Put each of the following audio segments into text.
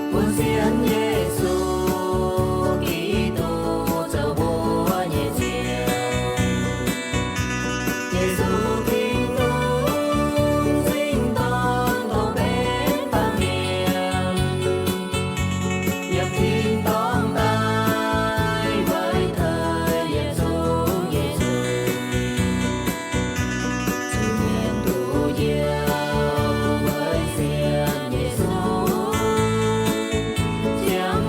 Mbuo sienx Yesu Giduc zoux mbuo nyei Ziouv. Yesu Tin-Hungh singx dorn dongh benx baamh mienh, yiem tin-dorngh daaih weic taux yietc zungv nyei zuiz. Zuqc mienh duqv njoux weic sienx Yesu, ziangh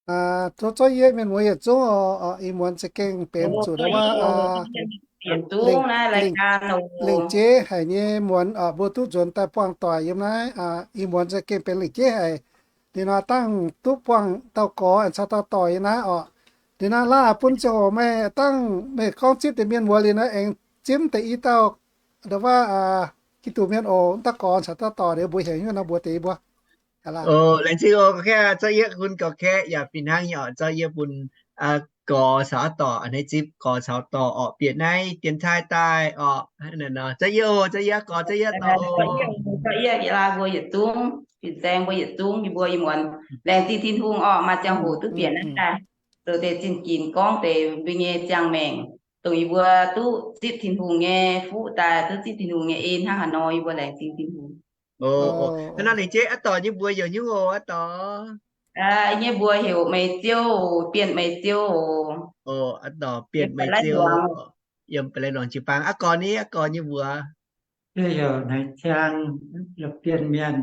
Tov zorqv yie mienh muoz yietc zungv oc. Ih muonz za'gengh benx zuqc wuov lingc jeiv haic nyei muonz oc, mbuo duqv nzuonx daaih buangh doic yiem naaiv. Ih muonz za'gengh benx lingc jeiv haic. Liuz nor dangh duqv buangh dauh gorx aengx caux dauh doic yiem naaiv oc. Liuz nor laanh bun ziangh hoc meih dangh meih gorngv zipv deix mienh muoz liuz nor aengx zipv deix i dauh, ndo wuov, Giduc mienh oc, dauh gorx caux dauh doic liuz mbuo heuc nyungc nor mbuox deix mbuo. Laengz zingh oc, gorqv-kaeqv, zorqv yie kun gorqv-kaeqv yaac fih hnangv nyei oc, zorqv yie bun gorx caux doic a'hneiv zipv gorx caux doic oc, bieqc naaiv dienx taaih daaih oc. Zorqv yie oc, zorqv yie gorx, zorqv yie doic oc. Zorqv yie, yie laaix mbuo yietc zungv, fin-saeng mbuo yietc zungv, yie mbuo ih muonz laengz zingh Tin-Hungh oc, maaih ziangh hoc duqv bieqc naaiv daaih, zoux deix zingh ginx gorngv deix mbuo nyei ziangh maengc, dongh yie mbuo duqv zipv Tin-Hungh nyei fuqv daaih, duqv zipv Tin-Hungh nyei en hnangv haaix nor, yie mbuo laengz zingh Tin-Hungh. Hnangv nor lengc jeiv aqv dorh nyei mbuox heuc nyungc oc, aqv dorh. Yie nyei mbuox heuc Meih Ziou, Bienh Meih Ziou oc. Aqv dorh Bienh Meih Ziou, yiem Ba'lai Luangz jiu-baang. Aqv gorx ni, aqv gorx nyei mbuox heuc Naaiv Ciang, Bienh Mienh.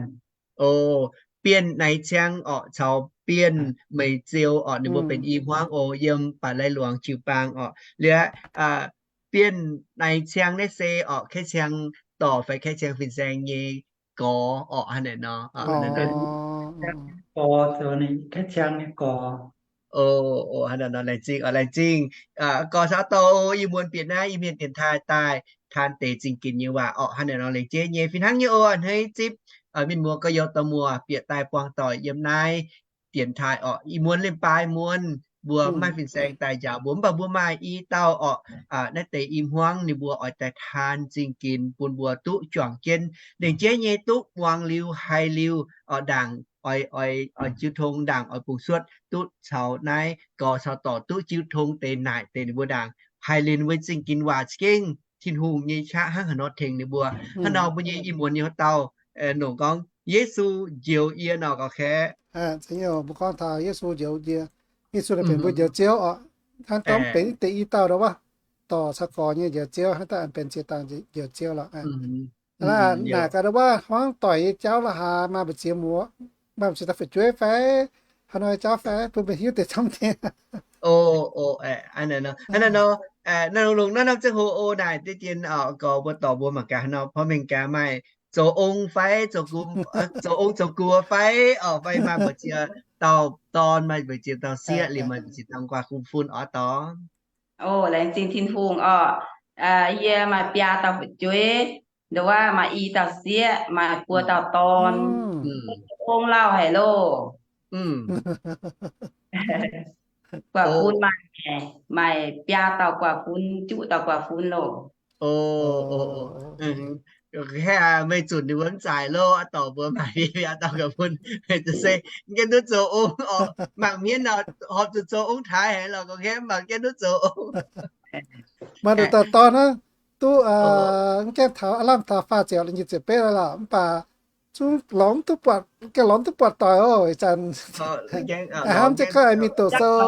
Bienh Naaiv Ciang orqc caux Bienh Meih Ziou orqc, ninh mbuo benx i hmuangv oc, yiem Ba'lai Luangz jiu-baang orqc. Liuz Bienh Naaiv Ciang naaiv se orqc, Kaeqv Ciang dorc fai Kaeqv Ciang fin-saeng nyei gorx orqc, hnangv naaic nor. Gorx, Kaeqv Ciang nyei gorx. Hnangv naaic nor laengz zingh, laengz zingh gorx caux dorc, ih muonz bieqc naaiv Iu-Mienh dienx taaih daaih taan deix zingh ginx nyei waac orqc. Hnangv naaic nor laengz jeiv nyei, fih hnangv nyei oc, a'hneiv zipv mienh muoz gorx-youz dorh muoz bieqc daaih buangh doic yiem naaiv dienx taaih orqc. Ih muonz liemh baaix muonz mbuo mv maaih fin-saeng daaih njaaux mbuo, mv baac mbuo maaih i dauh orqc, naaiv deix i hmuangv ninh mbuo oix daaih taan zingh ginx bun mbuo duqv juangc jienv, lengc jeiv nyei duqv muangx liuz, haiz liuz, ndaangc oix jiu tong, ndaangc oix bungx suotv, duqv caux naaiv gorx caux dorc duqv jiu tong deix naaic deix ninh mbuo ndaangc, haiz liuz ninh mbuo zingh ginx waac za'gengh Tin-Hungh nyei qaqv hnangv haaix nor tengx ninh mbuo. Hnangv nor mbuo nyei ih muonz nyei haaix dauh nongc gorngv, Yesu njoux yie nor gorx-kaeqv. Mbuo gorngv taux Yesu njoux yie, Yesu naaic benx mbuo Njoux Ziouv orqc. Hnangv gorngv benx deix i dauh ndo wuov, dorc caux gorx nyei Njoux Ziouv, hnangv daaih benx ziex dangh Njoux Ziouv lorqc. Naaic gaax ndo wuov hmuangv doic nyei jauv la'haaix, maaih mbu'ziex muoz, maaih mbu'ziex dauh fu'jueiv fai haaix nor nyei jauv fai bun mbuo hiuv deix camv nyei. Naaiv longx-longx naaiv norm ziangh hoc oc, naaic deix dien gorx mbuo dorc mbuo mangc gaax haaix nor porv mengh gaax maaih zoux ong fai, zoux ong zoux guox fai, orqc fai maaih mbu'ziex dauh dorn, maaih mbu'ziex dauh sieqv, liuz maaih mbu'ziex dauh guaax gux fun orqc dorc. Laengz zingh Tin-Hungh orqc. Yie maaih biaa dauh fu'jueiv, ndo wuov maaih i dauh sieqv, maaih buo dauh dorn. Zoux ong lauh haic loh. Guaax fun maaih, maaih biaa dauh guaax fun, juqv dauh guaax fun loh. Meih zunc ninh mbuo mv zaaix loh, aqv dorc mbuo maaih biaa dauh guaax fun, meih za'gengh mv gaengh duqv zoux ong orqc. Mangc hmien nor, horpc zuqc zoux ong taaix haic lorqc, gorx-kaeqv, mv baac gaengh duqv zoux ong. Maaih nduqc dauh dorn hnangv, duqv mv gaengh taux aav lamh taux faah ziepc nyei ziepc betv lorqc, mv baac zungv lorz duqv buatc, gaengh lorz duqv buatc doic oc. Ih zanc hnamv jienv gorngv mingh doqc sou.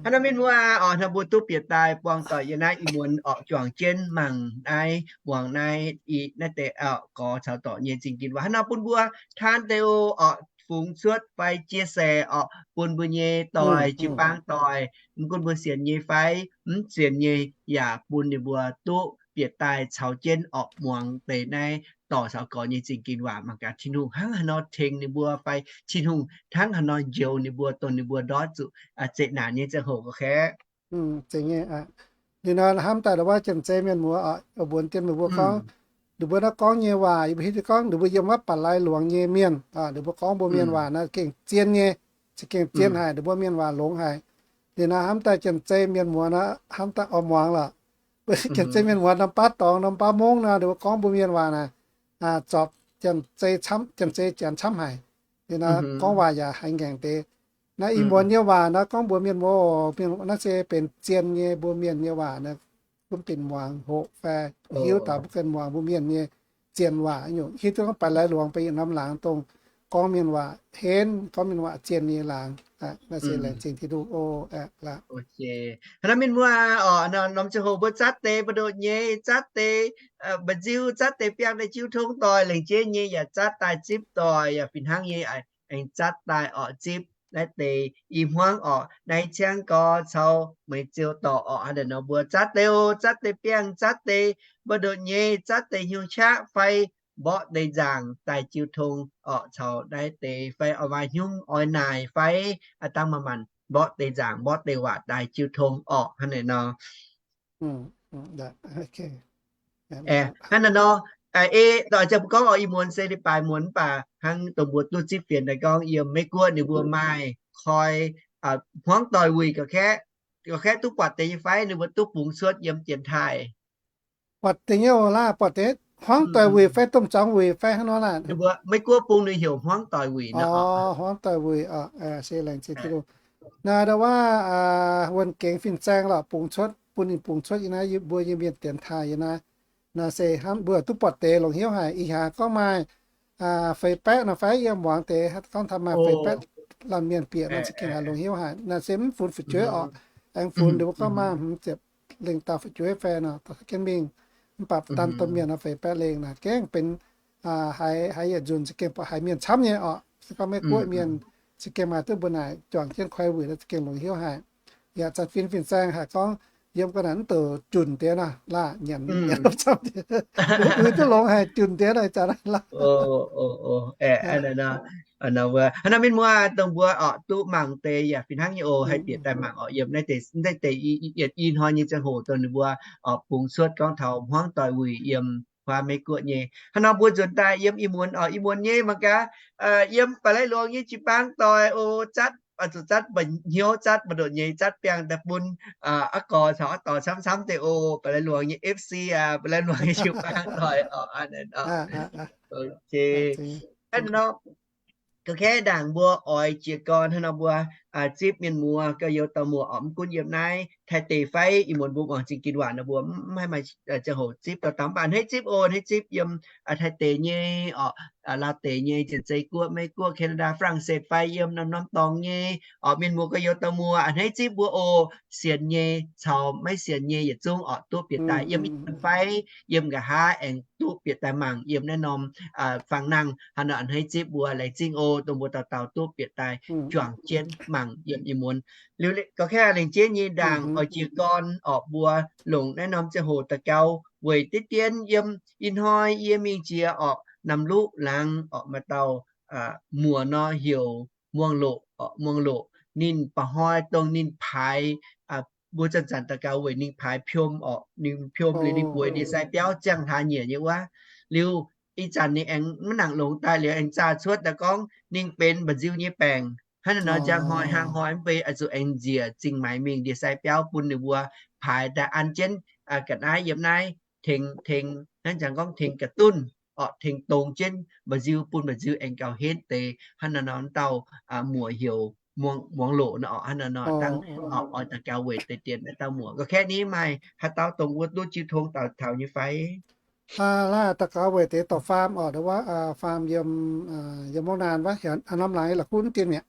Hnangv naaiv mienh muoz oc, hnangv mbuo duqv bieqc daaih buangh doic yiem naaiv ih muonz orqc, juangc jienv mangc naaiv, muangx naaiv, naaiv deix gorx caux dorc nyei zingh ginx waac. Hnangv nor bun mbuo taan deix oc, fungx cuotv fai chia sẻ orqc, bun mbuo nyei doic, jiu-baang doic, mv gunv mbuo sienx nyei fai mv sienx nyei, yaac bun ninh mbuo duqv bieqc daaih caux jienv orqc, muangx deix naaiv dorc caux gorx nyei zingh ginx waac, mangc gaax Tin-Hungh hnangv haaix nor tengx ninh mbuo fai Tin-Hungh hnangv haaix nor njoux ninh mbuo, dongh ninh mbuo ndortv zuqc zeqc naanc nyei ziangh hoc, gorx-kaeqv. Liuz nor hnamv daaih ndo wuov janx-zei mienh muoz oc, mbuox dien meih mbuo gorngv, ninh mbuo naaiv gorngv nyei waac yie mbuo hiuv duqv gorngv ninh mbuo yiem wuov ba'lai luangz nyei mienh. Ninh mbuo gorngv mbuo mienh waac naaiv gengh zien nyei, za'gengh zien haic, ninh mbuo mienh waac longx haic. Liuz nor hnamv daaih janx-zei mienh muoz nor hnamv daaih oix muangx lorqc. Janx-zei mienh muoz norm baav dorngx norm baav mungv nor ninh mbuo gorngv mbuo mienh waac naaic, zorpc janx-zei camv, janx-zei janx camv haic. Liuz nor gorngv waac yaac haiz ngaengc deix. Naaiv ih muonz nyei waac nor gorngv mbuox mienh muoz, naaiv se benx zien nyei mbuo mienh nyei waac nor, gunv dinc muangx hoqc fai hiuv taux mbuo ganh muangx mbuo mienh nyei zien waac nyungc, hiuv duqv gorngv ba'lai luangz benx yietc norm laangz dongh gorngv mienh waac henv, gorngv mienh waac zien nyei laangz. Naaiv se laengz zingh Tin-Hungh oc. Hnangv naaiv mienh muoz oc, norm ziangh hoc mbuo zatv deix mbu'ndoqc nyei, zatv deix mba'nziu, zatv deix biangh daaih jiu tong doic, lengc jeiv nyei yaac zatv daaih zipv doic, yaac fih hnangv nyei aengx zatv daaih orqc zipv naaiv deix i hmuangv orqc, naaiv ciangv gorx caux meih ziouc dorc orqc. Hnangv naaiv nor mbuo zatv deix oc, zatv deix biangh, zatv deix mbu'ndoqc nyei, zatv deix hnyouv qaqv fai mborqv deix nzaangc daaih jiu tong orqc, caux naaiv deix fai oix maaih hnyouv oix naaic fai a'dangh manc-manc mborqv deix nzaangc mborqv deix waac daaih jiu tong orqc. Hnangv naaiv nor. Hnangv naaiv nor, ei, doic ziangh mbuo gorngv oix ih muonz se leiz-baaix muonz mv baac hnangv dongh mbuo duqv zipv fienx daaih gorngv yiem Meiv Guoqv ninh mbuo maaih koi hmuangv doic wuic, ga'kaeqv duqv buatc deix nyei fai ninh mbuo duqv bungx cuotv yiem dienx taaih? Buatc deix nyei oc laah, buatc deix hmuangv doic wuic fai domh zuangx wuic fai hnangv nor laah. Ninh mbuo Meiv Guoqv bung ninh heuc hmuangv doic wuic nor. Hmuangv doic wuic oc, se laengz zingh Tin-Hungh. Naaiv ndau wuov wuonh gengx fin-saeng lorqc bungx cuotv, bun ninh bungx cuotv yiem naaiv mbuo yiem mienh dienx taaih yiem naaiv. Naaiv se hnangv mbuo duqv buatc deix longc hnyouv haic. Ih hnyangx gorngv maaih feix baeqv nor fai yiem muangx deix gorngv taux maaih feix baeqv laanh mienh bieqc nor za'gengh haiz longc hnyouv haic. Naaiv se mv funx fu'jueiv orqc. Aengx funx liuz mbuo gorngv maaih hmz ziepc lengh dauh fu'jueiv fai nor, jienv mingh. Mv baac daan domh mienh nor feix baeqv lengh naaic gengh benx haiz, haiz yietc nzunc za'gengh buatc haiz mienh camv nyei orqc. Se gorngv Meiv Guoqv mienh za'gengh maaih duqv mbuo naaic juangc jienv koi wuic nor za'gengh longc hnyouv haic. Yaac zanc fin fin-saeng haic gorngv yiem ga'naaiv mv douc junc deix nor laah, nyanc nyanc camv deix, uix duqv longx haic junc deix nor zanc laah. Hnangv naaiv mienh muoz dongh mbuo orqc duqv mangc deix yaac fih hnangv nyei oc, haih bieqc daaih mangc orqc yiem naaiv deix, naaiv deix yietc i hnoi nyei ziangh hoc dongh ninh mbuo orqc bungx cuotv gorngv taux hmuangv doic wuic yiem huaav Meiv Guoqv nyei. Hnangv nor mbuo nzuonx daaih yiem ih muonz orqc, ih muonz nyei mangc gaax, yiem Ba'laiv Luangx nyei jiu-baang doic oc, zatv, zuqc zatv mba'hnyouv, zatv mbu'ndoqc nyei, zatv biangh daaih bun aqv gorx caux aqv dorc camv-camv deix oc. Ba'laiv Luangx nyei F C aac, Ba'laiv Luangx nyei jiu-baang doic orqc. Hnangv nor, ga'kaeqv ndaangc mbuo oix jiez gorn hnangv nor mbuo zipv mienh muoz gauh youz dauh muoz orqc, mv gunv yiem naaiv Taiv deic fai ih muonz mbuo muangx Zingh Gin waac nor mbuo mv haih maaih ziangh hoc zipv dauh dauh, mv baac hneiv zipv oc, hneiv zipv yiem Taiv deic nyei orqc, Laauv deic nyei, Janx-Zei Guoqv, Meiv Guoqv, Canada, Faa^lang^setv fai yiem norm-norm dorngx nyei orqc, mienh muoz gauh youz dauh muoz a'hneiv zipv mbuo oc. Sienx nyei caux maiv sienx nyei yietc zungv orqc duqv bieqc daaih. Yiem ih zanc fai yiem nqa'haav aengx duqv bieqc daaih mangc yiem naaiv norm fang nangh hnangv nor, a'hneiv zipv mbuo. Laengz zingh oc, dongh mbuo dauh dauh duqv bieqc daaih juangc jienv mangc yiem ih muonz. Liuz ga'kaeqv lengc jeiv nyei ndaangc oix jiez gorn orqc, mbuo longc naaiv norm ziangh hoc daux gaux weic diqv dien yiem ih hnoi yie mingh jiex orqc, Namluqv laangz orqc, maaih dauh muoz nor heuc Muangh Loqc orqc, Muangh Loqc. Ninh mba'hnoi dongh ninh paaix, mbuo zanc-zanc daux gaux weic ninh paaix piom orqc, ninh piom liuz ninh bueix ndie sai biauv ziangh hlaax nyieqc nyei wuov. Liuz ih zanc ninh aengx maiv nangc longx daaih liuz aengx zaah cuotv daaih gorngv ninh benx mba'nziu nyei baengc. Hnangv naaiv nor njang hnoi hnangv hnoi mv bei oix zuqc aengx njiec zingh maaiz mingh ndie sai biauv bun ninh mbuo paaix daaih an jienv ga'naaiv yiem naaiv tengx, tengx hnangv jangx gorngv tengx ga'dunh orqc, tengx dongz jienv mba'nziu bun mba'nziu aengx gauh henv deix. Hnangv naaiv nor dauh muoz heuc Muangh Loqc nor orqc. Hnangv naaiv nor dangh oix daux gaux weic deix dien naaiv dauh muoz. Ga'kaeqv ni maaih haaix dauh dongh wuov duqv jiu tong daux taux nyei fai? Laaih daux gaux weic deix dorh faam orqc, ndau wuov faam yiem, yiem Mouv Naan wuov, heuc norm laangz la'kuqv dien mi'aqv.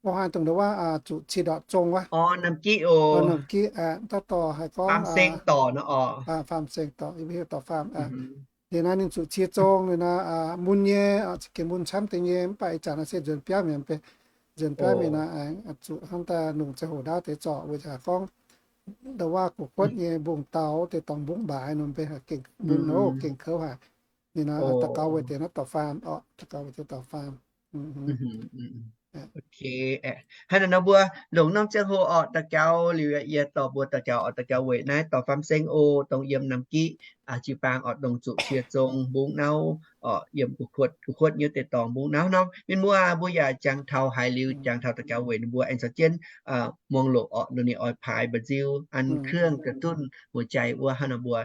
Wuov haaix dongh ndau wuov zuqc cie ndortv zong wuov. Orqc, Namv Giqv oc. Namv Giqv, dauh dorh haiz gorngv faam seng dorh nor orqc. Faam seng dorh, yie mbuo heuc dorh faam. Liuz naaiv ninh zuqc cie zong liuz naaiv, mun nyei, za'gengh mun camv deix nyei, mv baac ih zanc naaiv se nzuonx biauv mi'aqv, nzuonx biauv mi'aqv naaiv, zuqc hnangv daaih longc ziangh hoc ndaauv deix zorc weic haic gorngv ndau wuov gu'kuotv nyei mbungv-daaux deix dorngx mbungv mbaaix nor, mv baac gengh mun hov gengh kouv haic. Ninh naaiv daux gaux weic deix naaiv dorh faam orqc, daux gaux weic deix dorh faam. Hnangv naaiv nor mbuo longc norm ziangh hoc orqc daux gaux liuz, yie dorh mbuo daux gaux orqc, daux gaux weic naaiv dorh faam seng oc, dongh yiem Namv Giqv jiu-baang orqc, dongh zuqc cie zong mbungv nauv orqc, yiem gu'kuotv, gu'kuotv nyei deix dorngx mbungv nauv nor. Mienh muoz, mbuo yaac jangx taux haiz liuz, jangx taux daux gaux weic ninh mbuo aengx caux jienv Muangh Loqc orqc, ninh oix paaix mba'nziu an เครื่องกระตุ้นหัวใจ wuov. Hnangv nor mbuo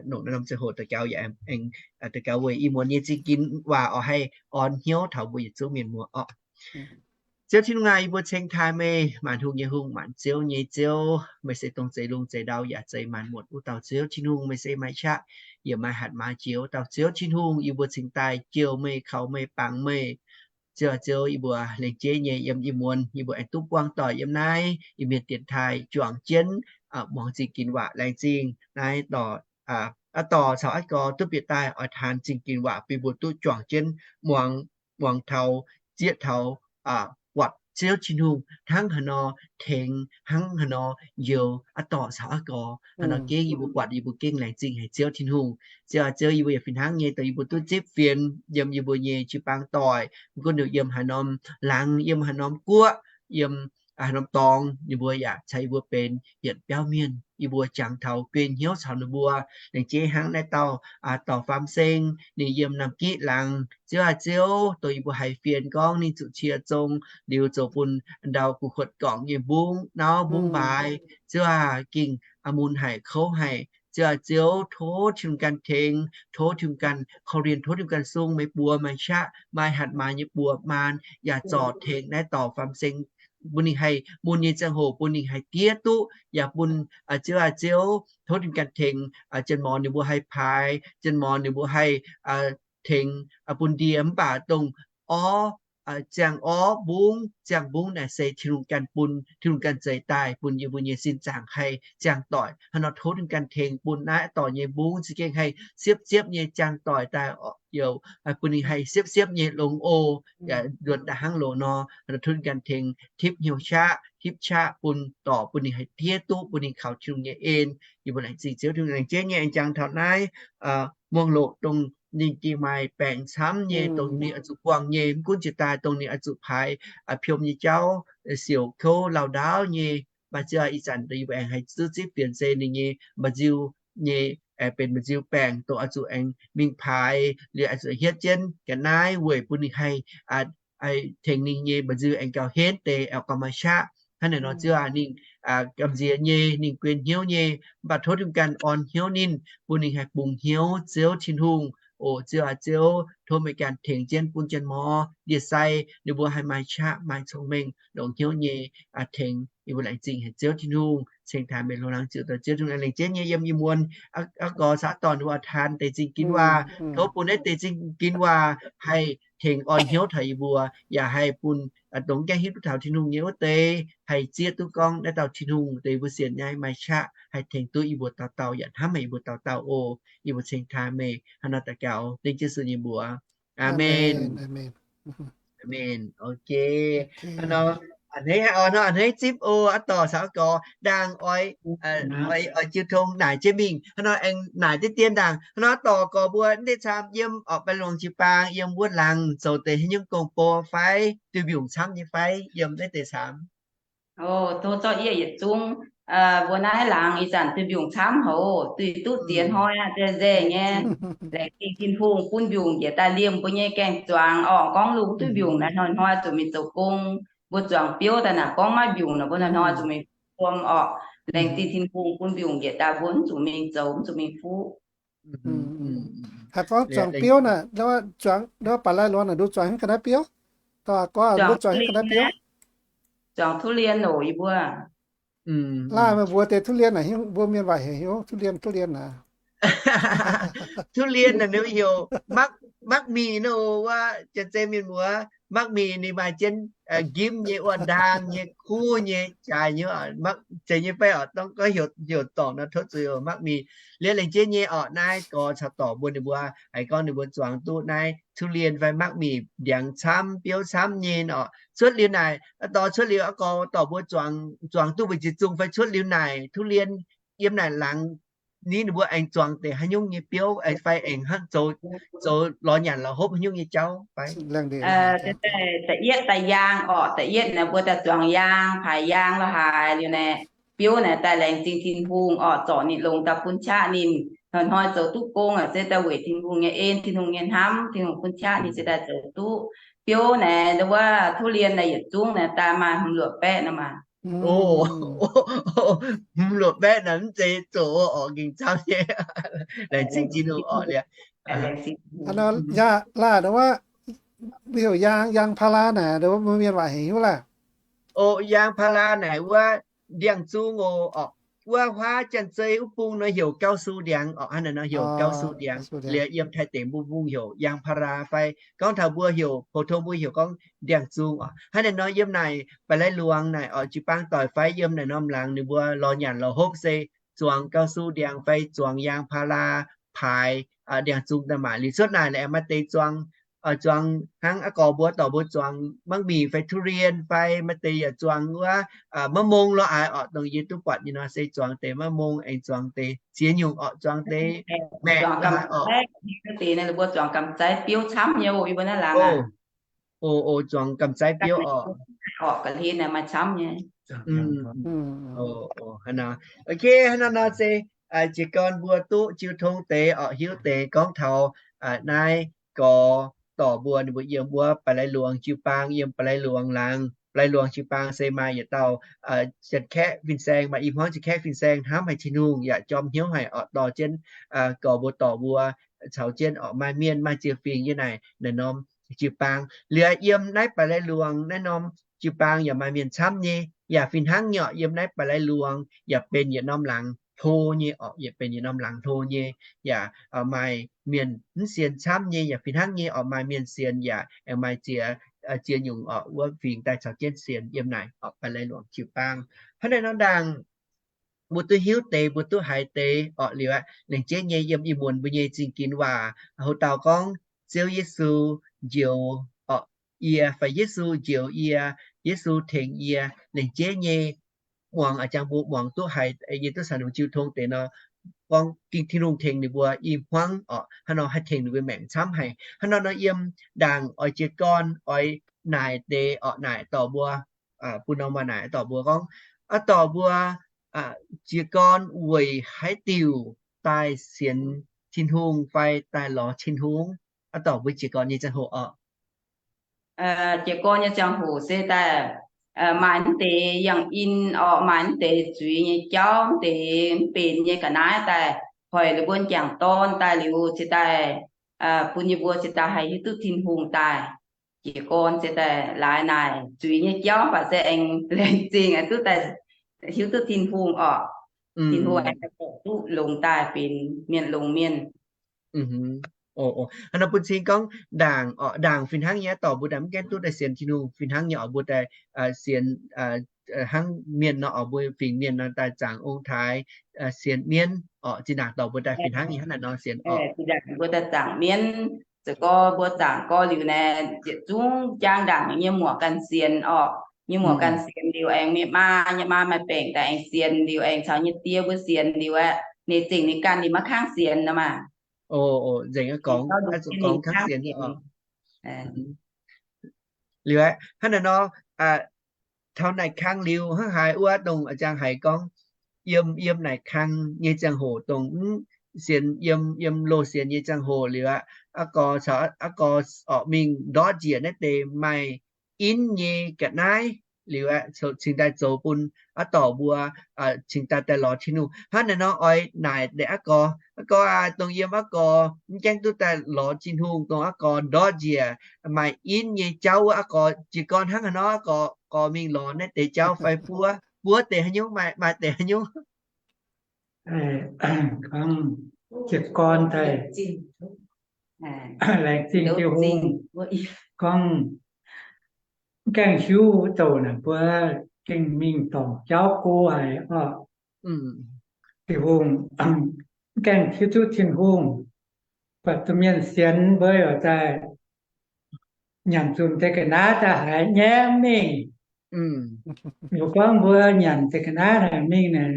longc naaiv norm ziangh hoc daux gaux yaac aengx daux gaux weic ih muonz nyei zingh gin waac orqc, haih orn hnyouv taux mbuo yietc zungv mienh muoz orqc. Ziouv Tin-Hungh aac, yie mbuo ceng taaih meih, maanc hungh nyei Hungh, maanc ziouv nyei Ziouv. Meih se dongh zeix lungh zeix ndau yaac zeix maanc muotc wuov dauh Ziouv Tin-Hungh. Meih se maaih qaqv yaac maaih hatc maaz jiex wuov dauh Ziouv Tin-Hungh. Yie mbuo cingx daaih jouh meih, kaux meih, bangc meih, Ziouv, Ziouv, yie mbuo laengz jeiv nyei yiem ih muonz yie mbuo aengx duqv buangh doic yiem naaiv Iu-Mienh dienx taaih juangc jienv muangx zingh ginx waac. Laengz zingh naaiv dorh, aav dorh caux aav gorx duqv bieqc daaih oix taan zingh ginx waac bun mbuo duqv juangc jienv muangx, muangx taux, zieqv taux, buatc Ziouv Tin-Hungh hnangv haaix nor tengx, hnangv haaix nor njoux aav dorh caux aav gorx. Hnangv nor gengh yie mbuo buatc yie mbuo gengh laengz zingh haic Ziouv Tin-Hungh. Ziouv, Ziouv, yie mbuo yaac fih hnangv nyei dongh yie mbuo duqv zipv fienx yiem yie mbuo nyei jiu-baang doic, mv gunv ninh yiem haaix norm laangz, yiem haaix norm guoqv, yiem haaix norm dorngx, ninh mbuo yaac caux yie mbuo benx yietc biauv mienh. Yie mbuo jangx taux guei hnyouv caux ninh mbuo. Laengz jeiv hnangv naaiv dauh, dauh Faam Seng, ninh yiem Naamh Giqv laangz. Ziouv aac, Ziouv, dongh yie mbuo haiz fienx gorngv ninh zuqc cie zong liuz zoux bun ndau gu'huotv gorngc nyei mbungv nauv mbungv mbaaix. Ziouv aac, gengh mun haic, kouv haic. Ziouv aac, Ziouv, tov Tin-Hungh ganh tengx, tov Tin-Hungh ganh korv-lienh, tov Tin-Hungh ganh sung meih buoz maaih qaqv, maaih hatc maaz nyei buoz maan, yaac zorc tengx naaiv dorh Faam Seng, bun ninh haih mun nyei ziangh hoc bun ninh haih diev duqv, yaac bun, Ziouv aac, Ziouv, tov Tin-Hungh ganh tengx, janx-morc ninh mbuo haih paaix, janx-morc ninh mbuo haih tengx bun ndie, mv baac dongh orv, ziangh orv mbungv, ziangh mbungv naaic se Tin-Hungh ganh bun, Tin-Hungh ganh zeix daaih bun yie mbuo nyei sin zaangc haih ziangh doic. Hnangv nor tov Tin-Hungh ganh tengx bun naaiv dorh nyei mbungv za'gengh haih siepv-siepv nyei ziangh doic daaih, youc bun ninh haih siepv-siepv nyei longx oc. Yaac nzuonx daaih hnangv loz nor, tov Tin-Hungh ganh tengx tipv hnyouv qaqv, tipv qaqv bun dorc bun ninh haih diev duqv, bun ninh kaux Tin-Hungh nyei en. Yie mbuo laengz zingh Ziouv Tin-Hungh. Laengz jeiv nyei aengx jangx taux naaiv muangh loqc dongh ninh gengh maaih baengc camv nyei, dongh ninh oix zuqc buangh nyei, mv gunv jiex daaih dongh ninh oix zuqc paaix piom nyei jauv, siouc kouv lauh ndaauv nyei. Mv baac Ziouv aac, ih zanc yie mbuo aengx haih duqv zipv fienx se ninh nyei mba'nziu nyei, aengx benx mba'nziu baengc dongh oix zuqc aengx mingh paaix, liuz oix zuqc hietv jienv ga'naaiv weic bun ninh haih tengx ninh nyei mba'nziu aengx gauh henv deix, aengx gauh maaih qaqv. Hnangv naaic nor Ziouv aac, ninh gamh nziex nyei, ninh guen hnyouv nyei, mv baac tov Tin-Hungh ganh orn hnyouv ninh, bun ninh haih bungx hnyouv Ziouv Tin-Hungh. O Ziouv aac, Ziouv, tov meih ganh tengx jienv bun janx-morc ndie-sai ninh mbuo haih maaih qaqv, maaih cong-mengh, longx hnyouv nyei tengx. Yie mbuo laengz zingh haic Ziouv Tin-Hungh, ceng taaix meih longx laangz ziouc dorh Ziouv Tin-Hungh laengz jeiv nyei yiem ih muonz aqv gorx caux dorh ninh mbuo taux deix zingh ginx waac. Tov bun naaiv deix zingh ginx waac haih tengx orn hnyouv taux yie mbuo, yaac haih bun dongh gaengh hiuv duqv taux Tin-Hungh nyei wuov deix haih zieqv duqv gorngv naaiv dauh Tin-Hungh deix mbuo sienx nyei maaih qaqv, haih tengx duqv yie mbuo dauh dauh, yaac hnamv haic yie mbuo dauh dauh oc. Yie mbuo ceng taaix meih hnangv nor daux gaux dengv Yesu nyei mbuox. Aamen. Aamen. Ok. Hnangv nor, a'hneiv, a'hneiv zipv oc, aqv dorh caux aqv gorx ndaangc oix, oix jiu tong naaic jienv mingh. Hnangv nor aengx naaic deix dien ndaangc. Hnangv nor dorh gorx mbuo mv deix camv yiem orqc, baengh longx jiu-baang yiem wuov laangz zoux deix haaix nyungc gong-bou fai, duih mbiungc camv nyei fai, yiem naaiv deix camv. O, tov zorqv yie yietc zungv. Mbuo naaiv laangz ih zanc duih mbiungc camv haic, duih duqv ziex hnoi aqv, nzengc nyei. Laengz zingh Tin-Hungh bun mbiungc njiec daaih liemh mbuo nyei gaeng-zuangx orqc. Gorngv lungh duqv mbiungc naaiv, hnoi-hnoi zuqc mingh zoux gong. Mbuo zuangx biouv daaih naaic gorngv maiv mbiungc nor, mbuo hnoi-hnoi zuqc mingh wuom orqc. Laengz zingh Tin-Hungh bun mbiungc njiec daaih mbuo mv zuqc mingh zoux, mv zuqc mingh fuqv. Haaix gorngv zuangx biouv naaic, zuangx baac lai luonx naaic, nduov zuangx haaix ga'naaiv biouv? Dauh gorx, mbuo zuangx haaix ga'naaiv biouv? Zuangx ทุเรียน oc, yie mbuo. Laaih meih mbuo deix ทุเรียน naaic, mbuo mienh waac heuc hnyouv ทุเรียน, ทุเรียน naaic. ทุเรียน naaic ninh heuc มัก หมี่ nor, wuov janx-zei mienh mbuox มัก หมี่ ninh maaih jienv njimv nyei, wuov ndaang nyei, kuv nyei, jaaix nyei. Zeiz nyei fai orqc? Dongh gorngv heuc dorngc nor tov zuiz oc, มัก หมี่. Liuz laengz jeiv nyei orqc, naaiv gorx caux dorc mbuo ninh mbuo haiz gorngv ninh mbuo zuangx duqv naaiv ทุเรียน fai มัก หมี่ ndiangx camv, biouv camv nyei orqc. Cuotv liuz naaic, dorh cuotv liuz aqv gorx dorc mbuo zuangx duqv mbu'ziex zungh fai cuotv liuz naaic ทุเรียน yiem naaic laangz ni ninh mbuo aengx zuangx deix haaix nyungc nyei biouv fai aengx hnangv zoux lorz nyanc lorz hopv haaix nyungc nyei jauv fai? Da'yietv daaih yaang orqc, da'yietv naaic mbuo daaih zuangx yaang, paaix yaang lorz haaix liuz naaic, biouv naaic daaih laengz zingh Tin-Hungh orqc, zorc ninh longx daaih bun qaqv ninh. Hnoi-hnoi zoux duqv gong aeqv, se daaih weic Tin-Hungh nyei en, Tin-Hungh nyei hnamv, Tin-Hungh bun qaqv ninh se daaih zoux duqv. Biouv naaic, wuov ทุเรียน naaic yietc zungv naaic daaih maaih hmz luoqc baeqv nor maah. Hmz luoqc baeqv naaic mv zeiz zoqc orqc, gengh camv nyei. Laengz zingh Tin-Hungh orqc liuz. Yaac laaih wuov, mbuo heuc ยางพารา naaic, mbuo mienh waac heuc hiuv laaih. O, ยางพารา naaic wuov ndiangx-zung oc. wuov huaav janx-zei wuov bung nor heuc เก๊าซู ndiangx orqc. Hnangv naaic nor heuc เก๊าซู ndiangx. Liuz yiem Taiv deic mbuo bung heuc ยางพารา fai gorngv taux mbuo heuc 普通 mbuo heuc gorngv ndiangx-zung orqc. Hnangv naaic nor yiem naaic ba'lai luangx naaic orqc, jiu-baang doic fai yiem naaic norm laangz ninh mbuo lorz nyanc lorz hopv se zuangx เก๊าซู ndiangx fai zuangx ยางพารา paaix ndiangx-zung daaih maah. Liuz cuotv naaic la'aengx maaih deix zuangx, zuangx hnangv a'gorx mbuo dorc mbuo zuangx mangv mienh fai ทุเรียน fai maaih deix yaac zuangx wuov ma'mong lorh aaix orqc. Dongh yie duqv buatc nyei nor se zuangx deix ma'mong, aengx zuangx deix ziex nyungc orqc, zuangx deix maengc lorh aaix orqc. Deix naaiv mbuo zuangx gamh zaiv biouv camv nyei oc, yie mbuo naaiv laangz. O, o, zuangx gamh zaiv biouv orqc. Orqc, ga'hlen naaiv maaih camv nyei. Ok, hnangv naaiv nor se jiez gorn mbuo duqv jiu tong deix orqc, hiuv deix gorngv taux naaiv gorx dorc mbuo ninh mbuo yiem wuov ba'lai luangx jiu-baang, yiem ba'lai luangx laangz, ba'lai luangx jiu-baang se maaih yietc dauh Janx-Kaeqv fin-saeng, maaih i hmuangv Janx-Kaeqv fin-saeng hnamv haic Tin-Hungh yaac jorm hnyouv haic orqc, dorh jienv gorx mbuo dorc mbuo caux jienv orqc maaih mienh maaih ziex fingx yiem naaic naaic norm jiu-baang. Liuz yiem naaiv ba'lai luangx naaiv norm jiu-baang yaac maaih mienh camv nyei, yaac fih hnangv nyei orqc. Yiem naaiv ba'lai luangx yaac benx yietc norm laangz hlo nyei orqc, yaac benx yietc norm laangz hlo nyei, yaac maaih mienh mv sienx camv nyei, yaac fih hnangv nyei orqc, maaih mienh sienx yaac aengx maaih ziex, ziex nyungc orqc wuov fingx daaih caux jienv sienx yiem naaic orqc ba'lai luangx jiu-baang. Hnangv naaiv nor ndaangc mbuo duqv hiuv deix, mbuo duqv haiz deix orqc. Liuz aqv, lengc jeiv nyei yiem ih muonz mbuo nyei zingh ginx waac, houx dauh gorngv Ziouv Yesu njoux orqc yie, fai Yesu njoux yie, Yesu tengx yie. Lengc jeiv nyei muangx a'jangx mbuo muangx duqv haiz, yie duqv caux ninh jiu tong deix nor, gorngv Ging-Sou Tin-Hungh tengx ninh mbuo i hmuangv orqc, hnangv nor haih tengx ninh mbuo maengc camv haic. Hnangv nor nor yiem ndaangc oix jiez gorn oix naaic deix orqc, naaic dorc mbuo, bun norm waac naaic dorc mbuo gorngv, aa, dorc mbuo, jiez gorn weic haaix diuc daaih sienx Tin-Hungh fai daaih lorz Tin-Hungh? Aa, dorc mbuo jiez gorn nyei ziangh hoc orqc. Jiez gorn nyei ziangh hoc se daaih maaih mv deix yangh in orqc, maaih mv deix zuiz nyei jauv, mv deix mv benx nyei ga'naaiv daaih hoic ninh mbuo m'jangc dorn daaih liuz cingx daaih bun yie mbuo cingx daaih haih hiuv duqv Tin-Hungh daaih. Jiez gorn se daaih laaix naaic zuiz nyei jauv baac se aengx laengz zingh duqv daaih hiuv duqv Tin-Hungh orqc. Tin-Hungh aengx duqv longx daaih benx mienh longx mienh. Hnangv nor bun cing gorngv ndaangc orqc, ndaangc fih hnangv nyei aqv, dorc mbuo ndaangc mv gaengh duqv daaih sienx Tin-Hungh fih hnangv nyei orqc, mbuo daaih sienx hnangv mienh nor orqc, mbuo fingx mienh nor daaih zaangc ong-taaix, sienx mienv orqc, zinh ndaangc dorc mbuo daaih fih hnangv nyei hnangv naaic nor sienx orqc. Mbuo daaih zaangc mienv, ziouc gorx mbuo zaangc gorx liuz naaic, yietc zungv jaang ndaangc nyei muoc ganh sienx orqc. Nyei muoc ganh sienx liuz aengx mienh maa, nyei maa maaih baengc daaih aengx sienx liuz aengx caux nyei die mbuo sienx liuz aeqv, ninh zingc ninh ganh ninh maiv kangv sienx nor maah. Nzengc gorngv, gorngv kangv sienx. Liuz aeqv, hnangv naaic nor, taux naaic kang liuz hnangv haaix wuov dongh a'jang haiz gorngv, yiem, yiem naaic kang nyei ziangh hoc dongh mv sienx, yiem, yiem loz sienx nyei ziangh hoc liuz aqv, aa gorx caux aa gorx orqc mingh ndortv njiec naaiv deix maaih in nyei ga'naaiv liuz aeqv, cingx daaih zoux bun aa dorc mbuo cingx daaih daaih lorz Tin-Hungh. Hnangv naaic nor oix naaic deix aa gorx, aa gorx aac, dongh yiem aa gorx mv gaengh duqv daaih lorz Tin-Hungh, dongh aa gorx ndortv njiec maaih in nyei jauv wuov, aa gorx jiez gorn hnangv haaix nor, aa gorx, gorx mingh lorz naaiv deix jauv fai buov, buov deix haaix nyungc, maaih, maaih deix haaix nyungc. Gorngv jiez gorn daaih laengz zingh Tin-Hungh, gorngv mv gaengh hiuv wuov douc naaic mbuo gengh mingh dorngc jauv go haic orqc. Tin-Hungh, mv gaengh hiuv duqv Tin-Hungh, buatc domh mienh sienx mbuo yaac daaih nyanc nzunc deix ga'naaiv daaih haiz nyaiv mingh. Liuz gorngv mbuo nyanc deix ga'naaiv naaic mingh naaic,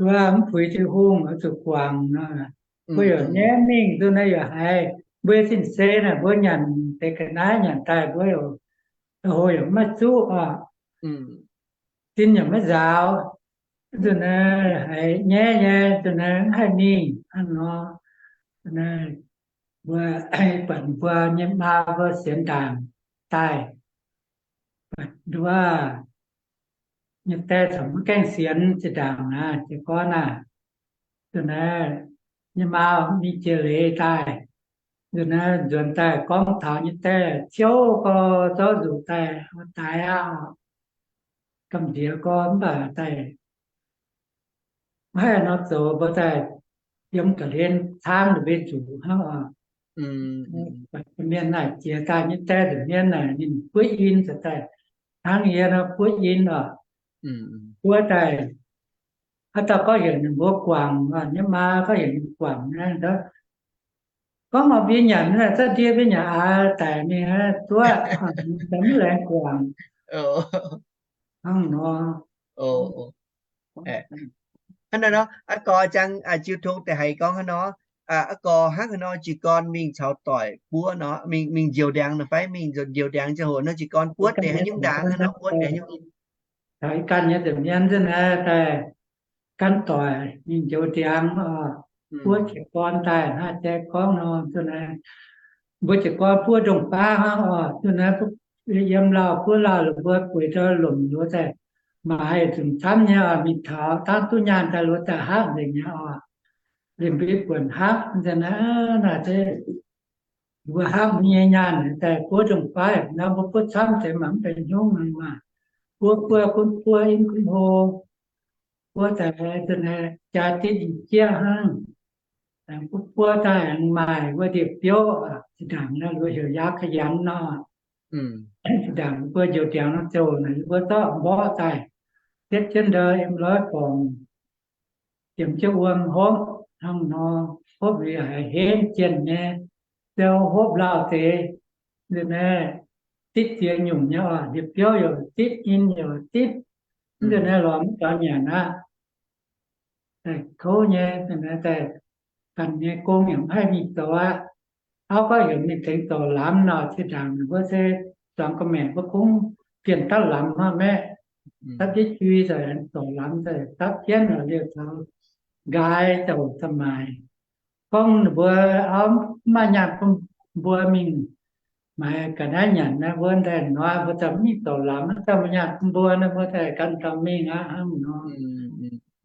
wuov mv puix Tin-Hungh oix zuqc guangc nor, mbuo yaac nyaiv mingh. Nzunc naaiv yaac haiz mbuo fin-saeng naaic mbuo nyanc deix ga'naaiv nyanc daaih mbuo yaac hlo yaac maiv zuqv orqc. Sin yaac maiv nzaaux. Nzunc naaiv haiz nyaiv nyei, nzunc naaiv mv haih mingh hnangv nor. Mbuo, buatc mbuo nyei maa mbuo sienx ndaangc daaih, buatc nduov nyei die corc mv gaengh sienx zinh ndaangc naaic, jiez gorn aah, nzunc naaiv nyei maa mingh jiex leiz daaih. Nzunc naaiv nzuonx daaih gorngv taux nyei die, ciouv gorx zorqv nzuqc daaih, daix aqv. Gamh nziex gorx mv baac daaih maiv haih nor zoux, mbuo daaih yiem ga'hlen caangv ninh mbuo nzuqc hnangv oc. Mienh naaic jiex daaih nyei die nza'hmien naaic ninh buov in, daaih hnangv yie nor buov in oc. Buov daaih, haaix dauh gorngv heuc ninh mbuo guangc, nyei maa gorngv heuc ninh guangc naaiv, gorngv maaih mbuo nyanc naaiv, za'gengh ndie mbuo nyanc aax daic mingh zuov, mv laengz guangc hnangv nor. Hnangv naaiv nor, aa gorx jangx jiu tong deix haiz gorngv hnangv nor, aa gorx hnangv haaix nor jiez gorn mingh caux doic buov nor, mingh njoux ndiangx nor fai mingh njoux ndiangx ziangh hoc nor jiez gorn buov deix haaix nyungc ndaangc, haaix nor buov deix haaix nyungc. Taux ih ganh nyei nza'hmien nzunc naaiv daaih gan doic mingh njoux ndiangx oc, buov jiez gorn daaih hnangv jai gorngv nor nzunc naaiv, mbuo jiez gorn buov ndongc baav hnangv oc. Nzunc naaiv yiem lauh buov lauh, lomh mbuo bueix ndau lomc luoz daaih, maaih nzunc camv nyei oc, mingh taux dangv duqv nyaanh daaih luoz daaih hapv nzengc nyei oc. Liemh mbuo buonc hapv nzunc naaiv, naaiv se mbuo hapv nyei nyaanh daaih buov ndongc baav nor, mbuo buov camv deix mangc mv benx hnyouv maah. Buov buov gunv buov, in gunv hlo, buov daaih nzunc naaiv jaa ditv jieqv hnangv. Aengx buov buov daaih aengx maaih wuov ndie-biouv, zinh ndaangc naaiv mbuo heuc ยาขยัน nor. Zinh ndaangc mbuo njoux ndiangx nor ziouc naaic mbuo zorqv mborqv daaih, hietv jienv ndau yiem loiv borngc, yiem jienv wuom hopv hnangv nor, hopv liuz haiz henv jienh nyei, ziouc hopv lauh deix, nzunc naaiv ditv ziex nyungc nyei oc, ndie-biouv yaac ditv, in yaac ditv, nzunc naaiv lorz mv gaux nyanc aqv. Daaih kouv nyei, daaih ganh nyei gong yaac mv haih mingh zoux aqv. Auv gorngv heuc mingh tengx dorc lamz nor, zinh ndaangc ninh mbuo se zuangx gorqv-maengc mbuo kungx bienh dapv lamz hnangv maeqv. Dapv jienv jui daaih aengx dorc lamz daaih dapv jienv nor, liouh taux nqaai ziangh hoc daaih maaic. Gorngv ninh mbuo auv mv maaih nyaanh bun mbuo mingh maaiz ga'naaiv nyanc naaiv, mbuo daaih hnoi mbuo daaih mv dorc lamz, mv daaih maaih nyaanh bun mbuo naaiv, mbuo daaih gan dauh mingh aqv hnangv nor.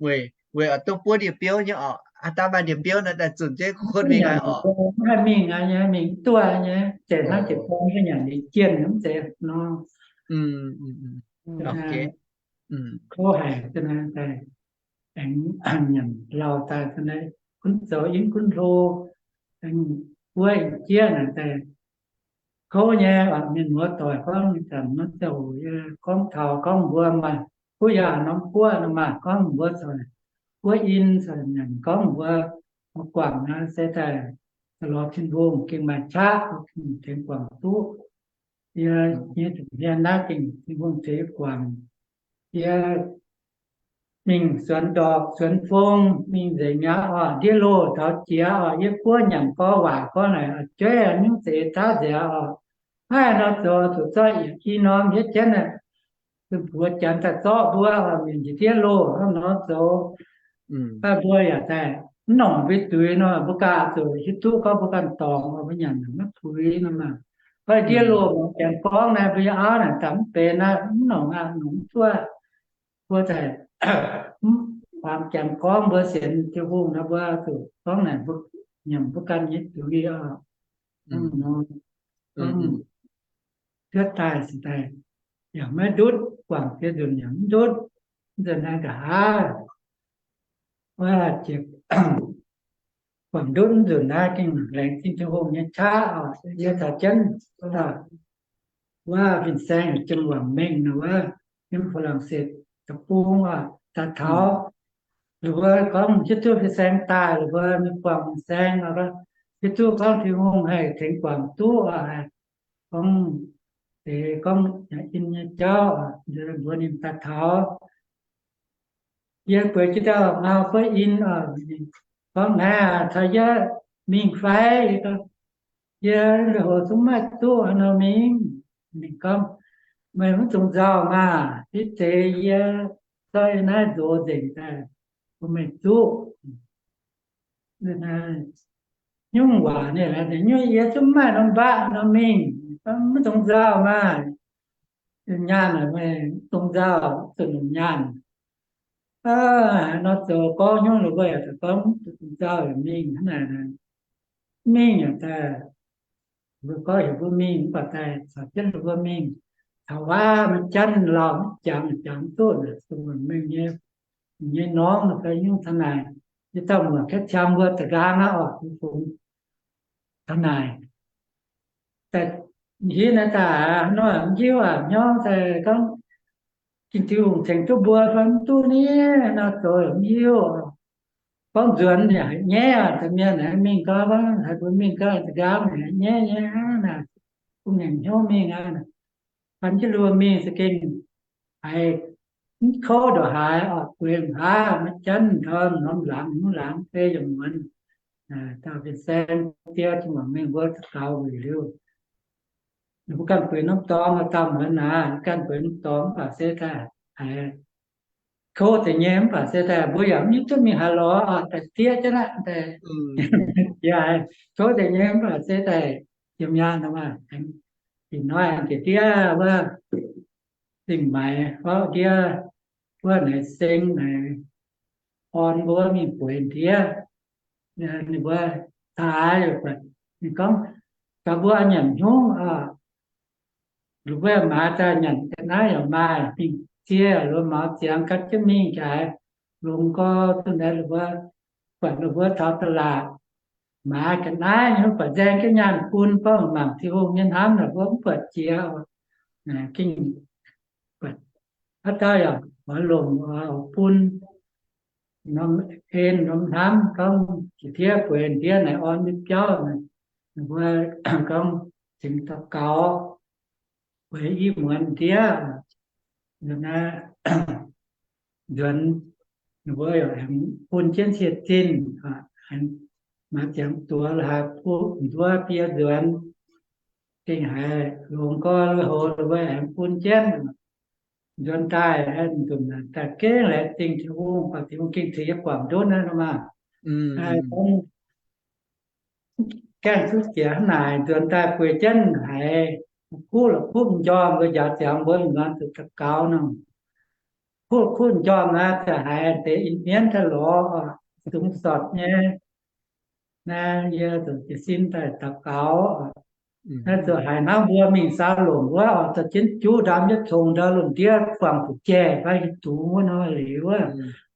Weic, weic oix duqv buov ndie-biouv nyei oc. Haaix dauh maaih ndie-biouv naaiv daaih zunc jienv kuv kuv mingh aqv oc. Mv haih mingh aqv nyei, mingh mv duqv nyei, zeiz hnangv jiex gorn mv nyanc liuz jienh mv zeiz nor. Kouv haic, aengx nyanc lauh daaih, gunv zoux in gunv hlo, aengx buov in jieqv naaic daaih kouv nyei. Mienh muoz doic gorngv ninh zanc nor ziouc hoc yie gorngv taux gorngv mbuo maaih kuv yaac norm guoqv nor maaih gorngv mbuo zoih buov in zoih nyanc, gorngv mbuo guangc naaiv se daaih lorz Tin-Hungh gengh maaih qaqv tengx guangc duqv. Yie nyei zuqc hmien naaiv gengh Tin-Hungh tengx yie guangc. Yie mingh suonx ndorpc suonx fong, mingh nzengc aqv oc. Ndiev loh taux jiex oc, yie buov nyanc gorx waac gorx naaic, jueiv nyungc zeix daav nzengc aqv oc. Maiv nor zoux zuqc zorqv yietc i norm hietv jienv, zuqc mbuox janx daaih zorqv mbuo, mingh njiec ndiev loh hnangv nor zoux. Mbuo yaac daaih mv nongc mbuo duix nor, mbuo ganh zuqc hiuv duqv gorngv mbuo ganh dorngc, mbuo nyanc maiv puix nor maah. Gorngv ndiev loh muangx janx gorngv naaiv, mbuo nyei auv naaic daaih mv benx aqv, mv nongc aqv, nongc mv duqv. Mbuo daaih mv muangx janx gorngv, mbuo sienx Tin-Hungh nor, mbuo zuqc gorngv naaic mbuo nyanc mbuo ganh nyei duix oc. Hnangv nor, gorngv cuotv daaih se daaih yaac maiv ndutv, guangc ziex nzunc yaac mv ndutv. Nzunc naaiv nqa'haav wuov jiex guangc ndutv nzunc naaiv gengh laengz zingh Tin-Hungh nyei qaqv oc. Yie caux jienv wuov fin-saeng jiem wangc mengh nor wuov, yiem Faa^lang^setc deic-bung oc, daaih taux lih wuov gorngv hiuv duqv fin-saeng daaih, lih wuov mingh guangc fin-saeng nor, hiuv duqv gorngv Tin-Hungh haih tengx guangc duqv oc. Gorngv deix gorngv yaac in nyei jauv, mbuox ninh daaih taux. Yie bueix jienv dauh ngau buov in oc, gorngv, Naaiv caux yie mingh fai? Yie lui-houx zungv maiv duqv haaix nor mingh. Ninh gorngv, Meih mv dungx nzauh maah! Hitv deix yie zorqv yie naaiv nzox nzengc daaih bun meih duqv. Nyungc waac ninh, nyungc yie zungv maiv maaih norm mbatv nor mingh, mv dungx nzauh maah! Nyaanh meih mv dungx nzauh, zuqc nyaanh. Nor zoux gorngv nyungc, ninh mbuo yaac gorngv, Mv dungx nzauh, mingh hnangv naaic. Mingh yaac daaih, mbuo gorngv heuc mbuo mingh, mv baac daaih caux jienv ninh mbuo mingh. Taux wuov maaih janv lauh mv jangx, jangx duqv naaic, dongh mengh nyei nyei norm fai nyungc taux naaic, yie dauh muoc gaengh qiemx mbuo da'nqaang aqv oc, fungx taux naaic. Daaih hiuv naaiv daaih hnoi mv hiuv aac, hnyouv daaih gorngv Ging-Sou tengx duqv mbuo fai mv duqv ni, nor zoux mv hiuv. Gorngv nzuonx yaac haiz nyaiv aac, da'mienh aeqv, mingh gau, haiz mbuo mingh gau, da'nqaang haiz nyaiv nyei aqv naaic, bun ngaengc hnyouv mingh aqv. Fai jienv luoh mingh za'gengh haiz mv kouv ndongc haaix oc, gueix mv haav, maiv janv ndorm, norm laangz mv laangz, fei yaac muonz. Dauh fin-saeng diev, jiex mangc mengh mbuo daux gaux weic liuz, ninh mbuo ganh bueix norm dorngx, dauh muonz naaic, ganh bueix norm dorngx mv baac se daaih haiz kouv deix nyei, mv baac se daaih mbuo yaac mv hiuv duqv mingh haaix lorz, daaih diev jienv aqv, daaih yaac kouv deix nyei, mv baac se daaih yiem nyaanh nor maah, ih hnoi aengx diev wuov, zingh maix horqv ndiev wuov naaic, seng naaic, orn mbuo mingh bueix ndiev. Ninh mbuo taaix, ninh gorngv, gaax mbuo nyanc hnyungv, lungh wuov maaiz daaih nyanc ga'naaiv yaac maaih, mingh cie loz-maux ziangx gapv jienv mingh jaaix, longx gorx duqv naaiv, ninh mbuo buatc ninh mbuo taux da'laatc maaiz ga'naaiv nyei, mv buatc nzaeng jienv nyaanh bun, gorngv mangc Tin-Hungh nyei hnamv naaic mbuo mv buatc jiex. Gengh haaix dauh yaac oix longc bun norm en norm hnamv gorngv jiex ndiev bueix ndiev naaic orn nyei biauv, ninh mbuo gorngv cingx daux gaux bueix i muonz ndiev. Nzuonx, ninh mbuo yaac aengx bun jienv cie zinh, aengx maaih ziangx duoz la'haaix, nduov biei nzuonx, gengh haiz longx gorx lui-houx ninh mbuo aengx bun jienv. Nzuonx daaih, nzunc daaih gengh laengz zingh Tin-Hungh, Tin-Hungh gengh ceix yie guangc ndutv naaiv nor maah. Gaengh duqv jiex hnangv naaic, nzuonx daaih bueix jienv haiz kuv la'kuv m'njormh, mbuo njaaux ziangx mbuo nzuonx zuqc daux gaux nor. Kuv la'kuv m'njormh naaiv, daaih haiz deix in mienv daaih lorz, dungx sortv nyei. Naaiv yie zuqc jiez sin daaih daux gaux. Naaiv zuqc haiz hnangv mbuo mingh saa lomc wuov oc, dorh jienv juv ndaam yietv congx ndau lomc ndiev guangc zuqc jai fai hieh dungz wuov nor liuz wuov,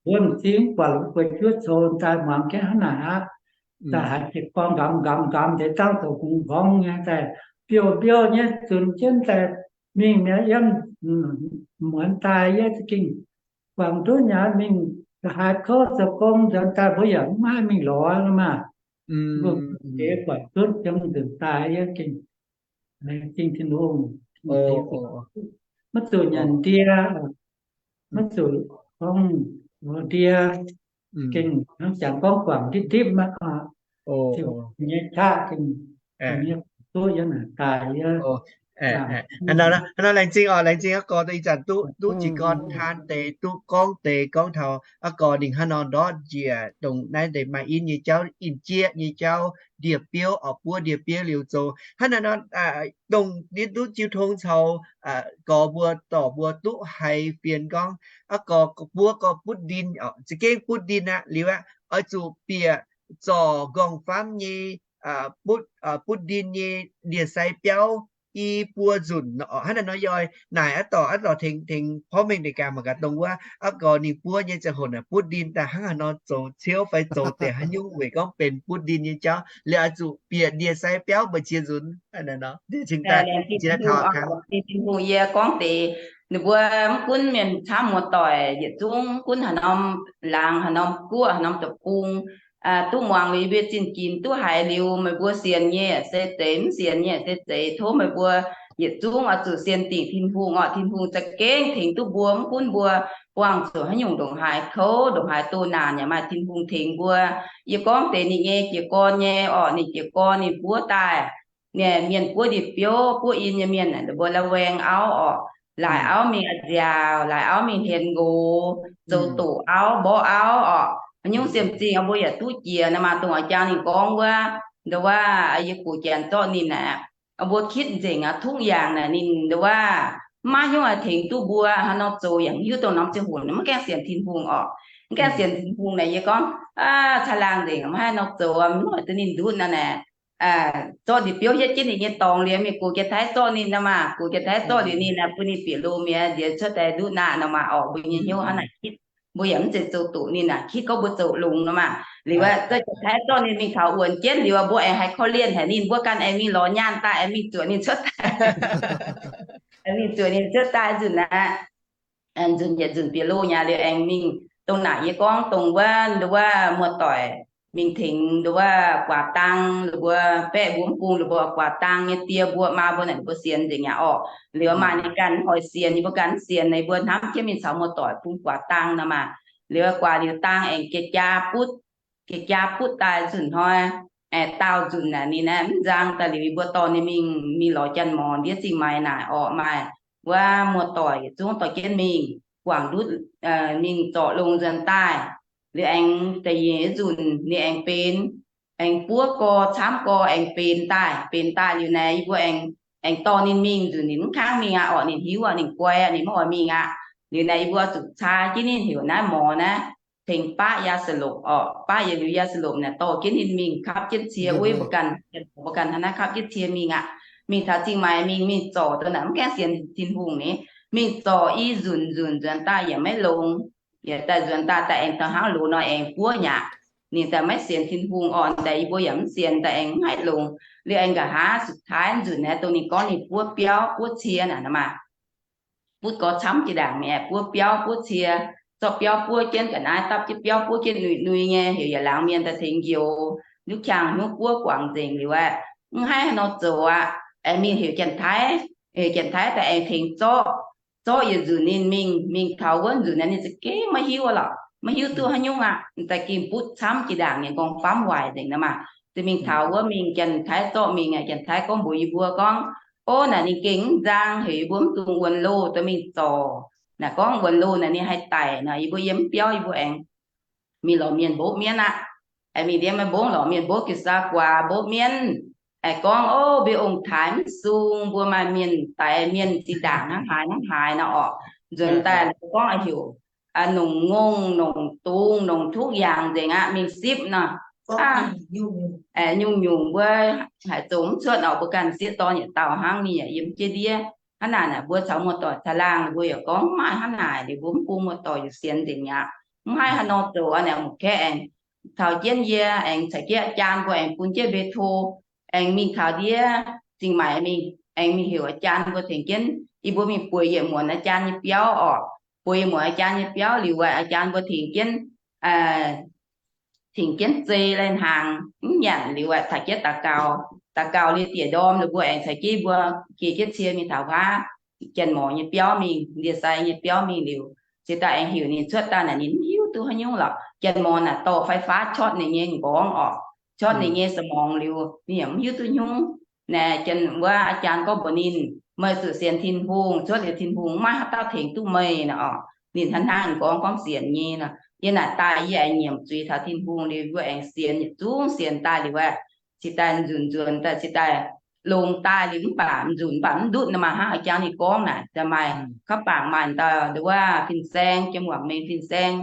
mbuo m'zing guangc lomc gueix juov congx daaih muangx jienv hnangv naaic aqv. Daaih haiz jiez gorn nqamz nqamz nqamz deix dangv zoux hungx nqorngv nyei, daaih biouv mbiouv nyei zunc jienv daaih mingh mi'aqv. Yiem muonz daaih yie za'gengh guangc duqv nyei, mingh la'haaix kouv zoux gong nzuonx daaih mbuo yaac mv haih mingh lorz maah. Mbuo deix guangc duqv yiem nzunc daaih yie gengh laengz zingh Tin-Hungh, maiv zuqc nyanc ndie, maiv zuqc gorngv lorz ndie, gengh hnangv jangx gorngv guangc ndipv ndipv maiv oc. Tin-Hungh nyei qaqv gengh nyei duqv yiem naaic daaih yie. Hnangv nor laengz zingh oc, laengz zingh aqv gorx, ih zanc duqv jiez gorn taan deix, duqv gorngv deix, gorngv taux aqv gorx ninh hnangv nor ndortv njiec dongh naaiv deix maaih in nyei jauv, in jieqv nyei jauv, ndie-biouv oc, buov ndie-biouv liuz zoux hnangv naaiv nor, dongh ninh duqv jiu tong caux gorx mbuo dorc mbuo duqv haiz fienx gorngv aqv gorx buov gorx butv ndin oc, za'gengh butv ndin aqv liuz aqv, oix zuqc bieqc zorc nqorngv-famv nyei butv ndin nyei ndie-sai biauv i buo nzunc oc. Hnangv naaiv nor yie oix naaic aqv dorc, aqv dorc tengx, tengx porv mengh deix gaax mangc gaax dongh wuov aqv gorx ninh buov nyei ziangh hoc naaic butv ndin daaih hnangv haaix nor zoux ciouv fai zoux deix haaix nyungc weic gorngv benx butv ndin nyei jauv. Liuz oix zuqc bieqc ndie-sai biauv mbu'ziex nzunc. Hnangv naaiv nor, Tin-Hungh yie gorngv deix, ninh mbuo mv gunv mienh camv muoz-doic yietc zungv, mv gunv haaix norm laangz, haaix norm guoqv, haaix norm deic-bung, duqv muangx liuz yie mbuo zinh ginx duqv haiz liuz, meih mbuo sienx nyei se zeiz, mv sienx nyei se zeiz, tov meih mbuo yietc zungv oix zuqc sienx dingc Tin-Hungh orqc. Tin-Hungh za'gengh tengx duqv mbuo, mv gunv mbuo buangh zuqc haaix nyungc ndongc haaix kouv, ndongc haaix doh naanc yaac maaih Tin-Hungh tengx mbuo. Yie gorngv deix ninh nyei jiez gorn nyei orqc, ninh jiez gorn ninh buov daaih mienh buov ndie-biouv, buov in nyei mienh, mbuo la'waeng auv orqc, laaix auv mingh a'nziaauc, laaix auv mingh hlen nqox, zoux doqc auv, mborqv auv orqc. Haaix nyungc siemv-zingh mbuo yaac duqv jiex. Naaiv maaih dongh a'jang ninh gorngv wuov, nduov waac, yie gox janx zorqv ninh aqv, mbuo kitv nzengc aqv, tungv yaangc naaic ninh nduov waac, mv maaih hnyouv tengx duqv mbuo, haaix nor zoux yaac mv hiuv dongh norm ziangh hoc, mv gaengh sienx Tin-Hungh orqc. Mv gaengh sienx Tin-Hungh naaic yie gorngv, caa laangh nzengc, mv maaih haaix nor zoux, mv noic duqv ninh ndutv naaic. Zorqv ndie-biouv hietv jienv ninh nyei dorngx liuz, mingh gox jaa-taiv zorqv ninh nor maah, gox jaa-taiv zorqv liuz ninh naaic bun ninh bieqc loz-mienh nziex cuotv daaih ndutv naaic nor maah orqc. Mbuo nyei hnyouv hnangv naaic kitv. mbuo yaac mv zeiz zoux doqc ninh aac, hitv gorngv mbuo zoux longx nor maah. Liuz aqv, janx-taiv zorqv ninh mingh taux wuonx jienv liuz, mbuo aengx haih korv-lienh haic ninh, mbuo ganh aengx mingh lorz nyaanh daaih, aengx mingh zuoqc ninh cuotv daaih, aengx mingh zuoqc ninh cuotv daaih nzunc aqv. Nzunc yietc nzunc bieqc loh nyei liuz aengx mingh dongh naaic yie gorngv dongh wuov, wuov muoz-doic mingh tengx wuov guaax dang, ninh mbuo baeqv mbuo mv bung, ninh mbuo guaax dang nyei die mbuo, maa mbuo naaic ninh mbuo sienx nzengc aqv orqc. Liuz maaih ninh ganh mv oix sienx, ninh mbuo ganh mv sienx, ninh mbuo hnamv jienv mingh caux muoz-doic bun guaax dang nor maah. Liuz guaax liuz dang aengx jiex jaa butv, jiex jaa butv daaih nzunc hnoi, aengx daauh nzunc naaic ninh aeqv mv nzang daaih liuz yie mbuo dorh ninh mingh, mingh lorz janx-morc ndiev zingh maaiz naaic orqc, maaih wuov muoz-doic yietc zungv dorh jienv mingh guangc ndutv, mingh zorc longx nzuonx daaih. Liuz aengx da'nyeic nzunc ninh aengx benx, aengx buov gorx camv gorx aengx benx daaih. Benx daaih liuz naaic yie mbuo aengx, aengx dorh ninh mingh nzunc ninh mv kangv mingh aqv orqc, ninh hiuv aqv, ninh guai aqv, ninh mv oix mingh aqv. Liuz naaic yie mbuo zuqc caa jienv ninh heuc naaiv morz naaiv tengx baqv Yaa Se Lopc orqc. Baqv yietc liuz Yaa Se Lopc naaic dorh jienv ninh mingh kapv jienv cie wuov, mbuo ganh, mbuo ganh hnangv naaiv kapv jienv cie mingh aqv. Mingh taux zingh maaiz mingh, mingh zorc dongh naaic mv gaengh sienx Tin-Hungh ni. Mingh zorc i nzunc nzunc nzuonx daaih yaac maiv longx. Yaac daaih nzuonx daaih, daaih aengx da'hnangv loz nor aengx buov nyaqc. Ninh daaih maiv sienx Tin-Hungh orqc, daaih yie mbuo yaac mv sienx, daaih aengx mv haih longx. Liuz aengx nqa'haav สุดท้าย nzunc naaiv dongh ninh gorngv ninh buov biauv buov cie naaic nor maah. Butv gorx camv jiex ndaangc mi'aqv, buov biauv buov cie. Zorqv biauv buov jienv ga'naaiv, dapv jienv biauv buov jienv nui nui nyei, heuc yietc laangz mienh daaih tengx njoux, nduqv qangx hnyouv buov guangc nzengc liuz aeqv, mv haih haaix nor zoux aqv. Aengx mingh heuc janx-taiv, heuc janx-taiv daaih aengx tengx zorqv. Zorqv yietc nzunc ninh mingh, mingh taux wuov nzunc naaiv ninh za'gengh maiv hiuv lorqc, maiv hiuv duqv haaix nyungc aqv. Daaih ging butv camv jiex ndaangc, ninh gorngv famv waaic nzengc nor maah. Daaih mingh taux wuov mingh, janx-taiv zorqv mingh aqv. Janx-taiv gorngv mbuox yie mbuo gorngv, ov, naaic ninh gengh mv nzang, heuc yie mbuo mv dungx wuonx loh daaih mingh zorc. Naaic gorngv wuonx loh naaic ninh haih daic nor, yie mbuo yiem mv biauv, yie mbuo aengx mingh lorz mienh mbopv mienv aqv. Aengx mingh ndiev maiv mbopv, lorz mienh mbopv, Gitv-saa-guaax mbopv mienv. Aengx gorngv, ov, mbuo ong-taaix mv sung, mbuo maaih mienh daix mienh zinh ndaangc hnangv haaix hnangv haaix nor orqc. Nzuonx daaih gorngv heuc nongc ngongh, nongc dungz, nongc ทุกอย่าง nzengc aqv, mingh sipv nor. Nyungc-nyungc mbuo haiz zoux mv cuotv orqc, mbuo ganh sieqv dorn yietc dauh hnangv, ninh yaac yiem jienv ndiev. Hnangv naaic naaic mbuo caux muoz-doic caangh laangh, mbuo yaac gorngv mv maaih hnangv naaic, liuz mbuo mv bun muoz-doic yaac sienx nzengc mi'aqv. Mv haih haaix nor zoux aqv. Naaic mv kaeqv aengx taux jienv yie aengx caux jienv อาจารย์ mbuo aengx bun jienv เบอร์โทร aengx mingh taux ndiev zingh maaic mingh, aengx mingh heuc อาจารย์ mbuo tengx jienv, yie mbuo mingh bueix yietc muonz อาจารย์ nyei biauv orqc. Bueix yietc muonz อาจารย์ nyei biauv liuz, อาจารย์ mbuo tengx jienv, tengx jienv zei lai hnaangx mv nyanc liuz, caux jienv daux gaux. Daux gaux liuz diec ndorm liuz mbuo aengx caux jienv mbuo geh jienv cie mingh taux huaav janx-morc nyei biauv mingh, ndie-sai nyei biauv mingh liuz, se daaih aengx heuc ninh cuotv daaih naaic ninh mv hiuv duqv haaix nyungc lorqc. Janx-morc naaic dorh ไฟฟ้า ช็อต ninh nyei m'nqorngv orqc, ช็อต ninh nyei สมอง liuz ninh yaac mv hiuv duqv nyungc. Naaic janx wuov อาจารย์ gorngv mbuox ninh, meih zuqc sienx Tin-Hungh, cuotv liuz Tin-Hungh mv maaih haaix dauh tengx duqv meih nor orqc. Ninh hnangv hnangv m'nqorngv gorngv sienx nyei nor. Yie naaic daaih yie aengx nyiemc zuiz taux Tin-Hungh liuz, mbuo aengx sienx yietc zungv sienx daaih liuz aeqv, cingx daaih nzunc nzuonx daaih cingx daaih longx daaih liuz mv baac nzunc mv baac mv ndutv nor maah. Hnangv อาจารย์ ninh gorngv naaic, daaih maaih เขาฝาก maaih dauh nduov fin-saeng, jiem-muangc mengh fin-saeng,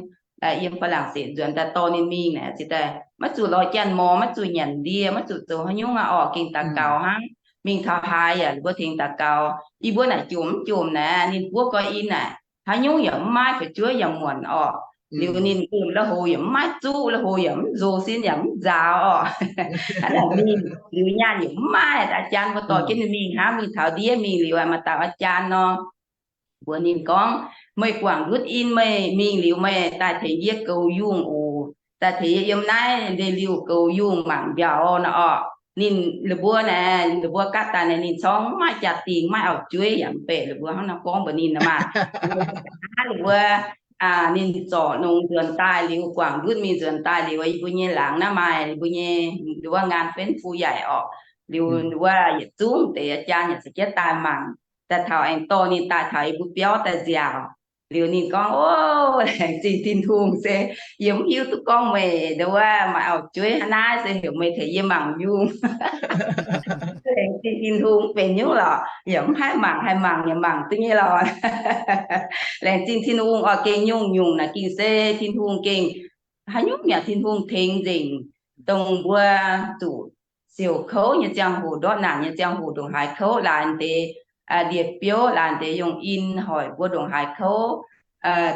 yiem ฝรั่งเศส nzuonx daaih dorh ninh mingh naaic, cingx daaih maiv zuqc lorz janx-morc, maiv zuqc nyanc ndie, maiv zuqc zoux haaix nyungc aqv orqc. Gengh daux gaux hnangv. Mingh taux haaix yaac mbuo tengx daux gaux. Yie mbuo naaic jomc mv jomc naaic, ninh buov gorx-in naaic haaix nyungc yaac mv maaih, fu'jueiv yaac muonc orqc. Liuz ninh la'houx yaac mv maaih zuqv, la'houx yaac mv nzox sin yaac mv nzaaux orqc. Hnangv naaic mingh liuz nyaanh yaac mv maaih. อาจารย์ mbuo dorh jienv ninh mingh hnangv. Mingh taux ndiev mingh liuz maaih dauh อาจารย์ nor, mbuox ninh gorngv, meih guangc ndutv in, meih mingh liuz meih daaih tengx yie goux yungh oc. Daaih tengx yie yiem naaiv ndeic-liuh goux yungh mangc mbiauz nor orqc. Ninh, ninh mbuo naaic, ninh mbuo gaatv daaih naaic ninh corng mv maaih jaa-dingh, mv maaih auv-jueiv yaac mv baac ninh mbuo hnangv nor gorngv mbuox ninh nor maah. Ninh mbuo, ninh zorc longx nzuonx daaih liuz, guangc ndutv mingh nzuonx daaih liuz, yie mbuo nyei laangz naaiv maaih yie mbuo nyei nduov งานเฟ้นฟูใหญ่ orqc. Liuz nduov yietc zungv deix อาจารย์ yaac caux jienv daaih mangc. Daaih taux aengx dorh ninh daaih taux yie mbuo biauv daaih nziaauc. Liuz ninh gorngv, ov, laengz zingh Tin-Hungh se yie mv hiuv duqv gorngv meih nduov maaih auv-jueiv hnangv naaiv, se heuc meih tengx yie mangc yungh. Laengz zingh Tin-Hungh, benx nyungc lorqc, yaac mv haih mangc, haih mangc yaac mangc duqv nyei lorqc. Laengz zingh Tin-Hungh orqc. Gengh nyungc-nyungc naaic gengh se Tin-Hungh gengh haaix nyungc mi'aqv, Tin-Hungh tengx nzengc. Dongh mbuo zuqc siouc kouv nyei ziangh hoc, ndortv naanc nyei ziangh hoc, ndongc haaix kouv laaix deix, ndie-biouv laaix deix yongh in hoic mbuo ndongc haaix kouv,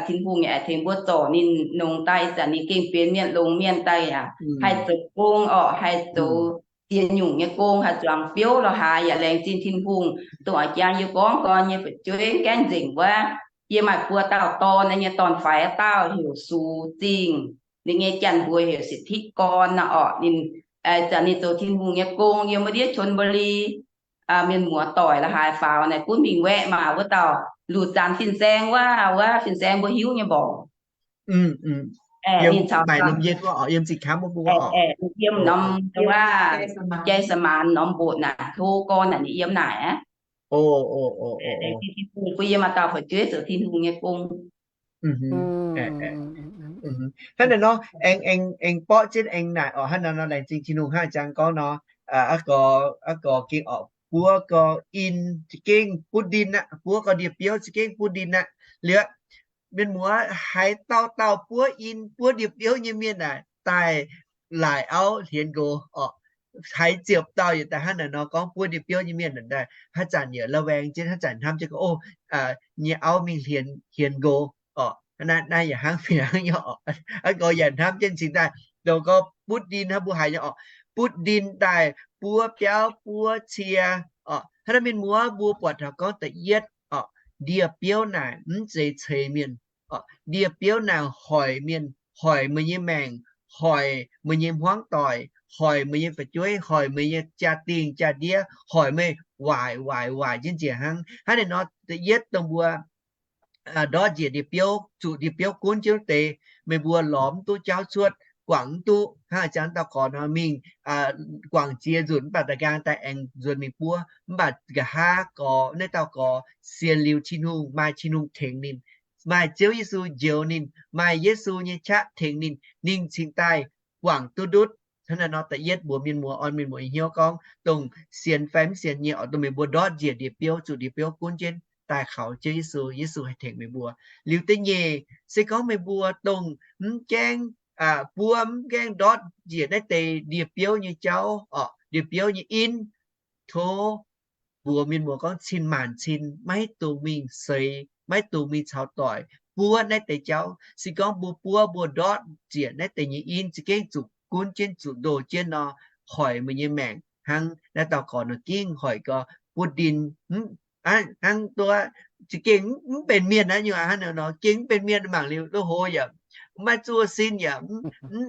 Tin-Hungh yaac tengx mbuo zorc ninh longx daaih, ih zanc ninh gengh benx mienh longx mienh daaih yaac haih zoux gong orqc, haih zoux ziex nyungc nyei gong, haih zuangx biouv lorqc, haaix yaac laengz zingh Tin-Hungh. Dongh oix jangx yie gorngv gorn nyei fu'jueiv gaengh nzengc wuov, yie maaih buo dauh dorn, nyei dorn-faix dauh heuc Sux Zingh, ninh nyei janx-mbuox heuc Sitv-Tikv gorn naaic orqc. Ninh, ih zanc ninh zoux Tin-Hungh nyei gong yiem wuov ndiev Chonburi, mienh muoz doic la'haaix faaux naaic gunv mingh waeqv maah. Wuov dauh Luc Zanc fin-saeng wuov, wuov fin-saeng mbuo hiuv nyei mborqc. Ninh caux yiem norm wuov, jai sa'maanx norm mbotc naaic, hlo gorn naaic ninh yiem naaic aqv. Bun yie maaih dauh fu'jueiv zoux Tin-Hungh nyei gong. Hnangv naaic nor, aengx, aengx, aengx borqv jienv aengx naaic orqc. Hnangv naaic nor, laengz zingh Tin-Hungh hnangv jangx gorngv nor, aqv gorx, aqv gorx gengh orqc, buov gorx in za'gengh butv ndin aqv, buov gorx ndie-biouv za'gengh butv ndin aqv. Liuz, mienh muoz, haaix dauh dauh buov in buov ndie-biouv nyei mienh naaic daaih laaic auv hlienx nqox orqc. Haaix ziepc dauh yietc daaih hnangv naaic nor gorngv buov ndie-biouv nyei mienh daaih, haaix zanc yaac la'waeng jienv, haaix zanc hnamv jienv gorngv, o, nyei auv mingh hlienx, hlienx nqox orqc. Naaiv, naaiv yaac hnangv fih hnangv nyei orqc. Aqv gorx yaac hnamv jienv cingx daaih dongh gorngv butv ndin hnangv mbuo haiz nyei orqc. Butv ndin daaih buov biauv buov cie orqc. Hnangv naaiv mienh muoz, mbuo buatc taux gorngv da'yietv orqc, ndie-biouv naaic mv zeiz ceix mienh orqc. Ndie-biouv naaic hoic mienh, hoic meih nyei maengc, hoic meih nyei hmuangv doic, hoic meih nyei fu'jueiv, hoic meih nyei jaa-dingh jaa-ndiev, hoic meih waaic waaic waaic jienv njiec hnangv. Hnangv naaic nor, da'yietv dongh mbuo ndortv njiec ndie-biouv, zuqc ndie-biouv gunv jienv wuov deix, meih mbuo lorz mv duqv jauv cuotv, guangc mv duqv. Hnangv a'jang dauh gorx nor mingh guangc jiex nzunc mv baac da'nqaang daaih aengx nzuonx mingh buov. Mv baac nqa'haav gorx, naaiv dauh gorx sienx liuz Tin-Hungh, maaih Tin-Hungh tengx ninh, maaih Ziouv Yesu njoux ninh, maaih Yesu nyei qaqv tengx ninh, ninh cingx daaih guangc duqv ndutv. Hnangv naaic nor, da'yietv mbuox mienh muoz, orn mienh muoz nyei hnyouv gorngv, dongh sienx fai mv sienx nyei orqc, dongh meih mbuo ndortv njiec ndie-biouv, zuqc ndie-biouv gunv jienv daaih kaux Ziouv Yesu, Yesu haih tengx meih mbuo. Liuz da'nyeic, se gorngv meih mbuo dongh mv gaengh buov, mv gaengh ndortv njiec naaiv deix ndie-biouv nyei jauv orqc, ndie-biouv nyei in, tov mbuox mienh muoz gorngv cin-maanc cin maiv dungx mingh seix, maiv dungx mingh caux doic buov naaiv deix jauv. Se gorngv mbuo buov, mbuo ndortv njiec naaiv deix nyei in, za'gengh zuqc gunv jienv, zuqc ndoh jienv nor, hoic meih nyei maengc hnangv naaiv dauh gorx nor gengh hoic gau butv ndin hnangv duqv, za'gengh mv benx mienh aqv nyungc aqv. Hnangv naaic nor gengh mv benx mienh, mangc liuz duqv hlo yaac maiv zuov sin yaac mv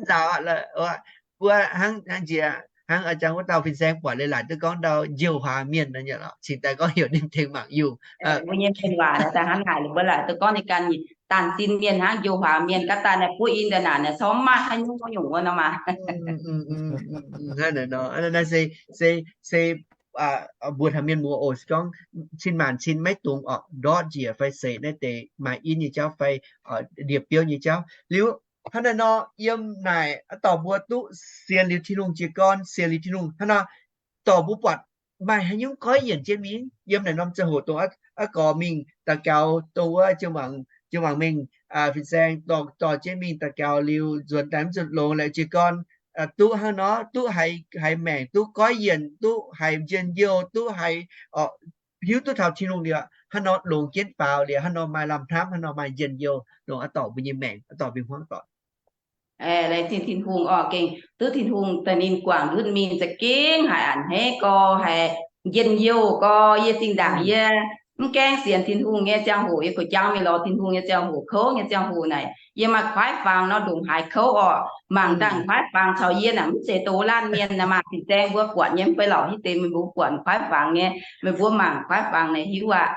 nzaaux aqv. Mbuo hnangv, hnangv njiec hnangv a'jang wuov dauh fin-saeng buatc leiz-latc duqv gorngv ndau njoux huaax mienh nor, cingx daaih gorngv heuc ninh tengx mangc yungh. Mbuo nyei mienh waac daaih hnangv naaic, mbuo laaic duqv gorngv ninh ganh nyei daanh sin mienh hnangv njoux huaax mienh, ga'daaih naaic buov in daaih naaic, naaic corc mv maaih haaix nyungc nyungc wuov nor maah. Hnangv naaic nor, naaiv se, se, se mbuo taux mienh muoz oc, se gorngv cin-maanc cin maiv dungx orqc ndortv njiec fai seix naaiv deix maaih in nyei jauv fai ndie-biouv nyei jauv. Liuz hnangv naaic nor, yiem naaic a'dorc mbuo duqv sienx liuz Tin-Hungh jiez gorn, sienx liuz Tin-Hungh hnangv nor, dorc mbuo buatc maaih haaix nyungc goiv yienc jienv mingh. Yiem naaic norm ziangh hoc dongh a'gorx mingh daux gaux dongh wuov Jiu-Maangc Mengh fin-saeng dorh jienv mingh daux gaux liuz nzuonx daaih mv zuqc longx laaix jiez gorn, duqv hnangv nor, duqv haiz maengc, duqv goiv yienc, duqv haiz njien-youh, duqv haiz hiuv duqv taux Tin-Hungh liuz, hnangv nor longx jienv faaux liuz, hnangv nor maaih lamh hnamv, hnangv nor maaih njien-youh longc a'dorc mbuo nyei maengc, a'dorc mbuo hmuangv doic. Laengz zingh Tin-Hungh orqc, gengh duqv Tin-Hungh daaih ninh guangc ndutv mingh za'gengh haiz a'hneiv gorx, haiz njien-youh gorx. Yie zinh ndaangc yie mv gaengh sienx Tin-Hungh nyei ziangh hoc, yie kuh jangv mingh lorz Tin-Hungh nyei ziangh hoc, kouv nyei ziangh hoc naaic, yie maaih kuaaiv fangx nor ndongc haaix kouv orqc. Mangc dangh kuaaiv fangx caux yie naaic mv zeiz doz laanh mienh naaic maah. Fin-saeng mbuo buatc nyei mv bei lorqc, hitv deix meih mbuo buatc kuaaiv fangx nyei, meih mbuo mangc kuaaiv fangx naaic hiuv aqv.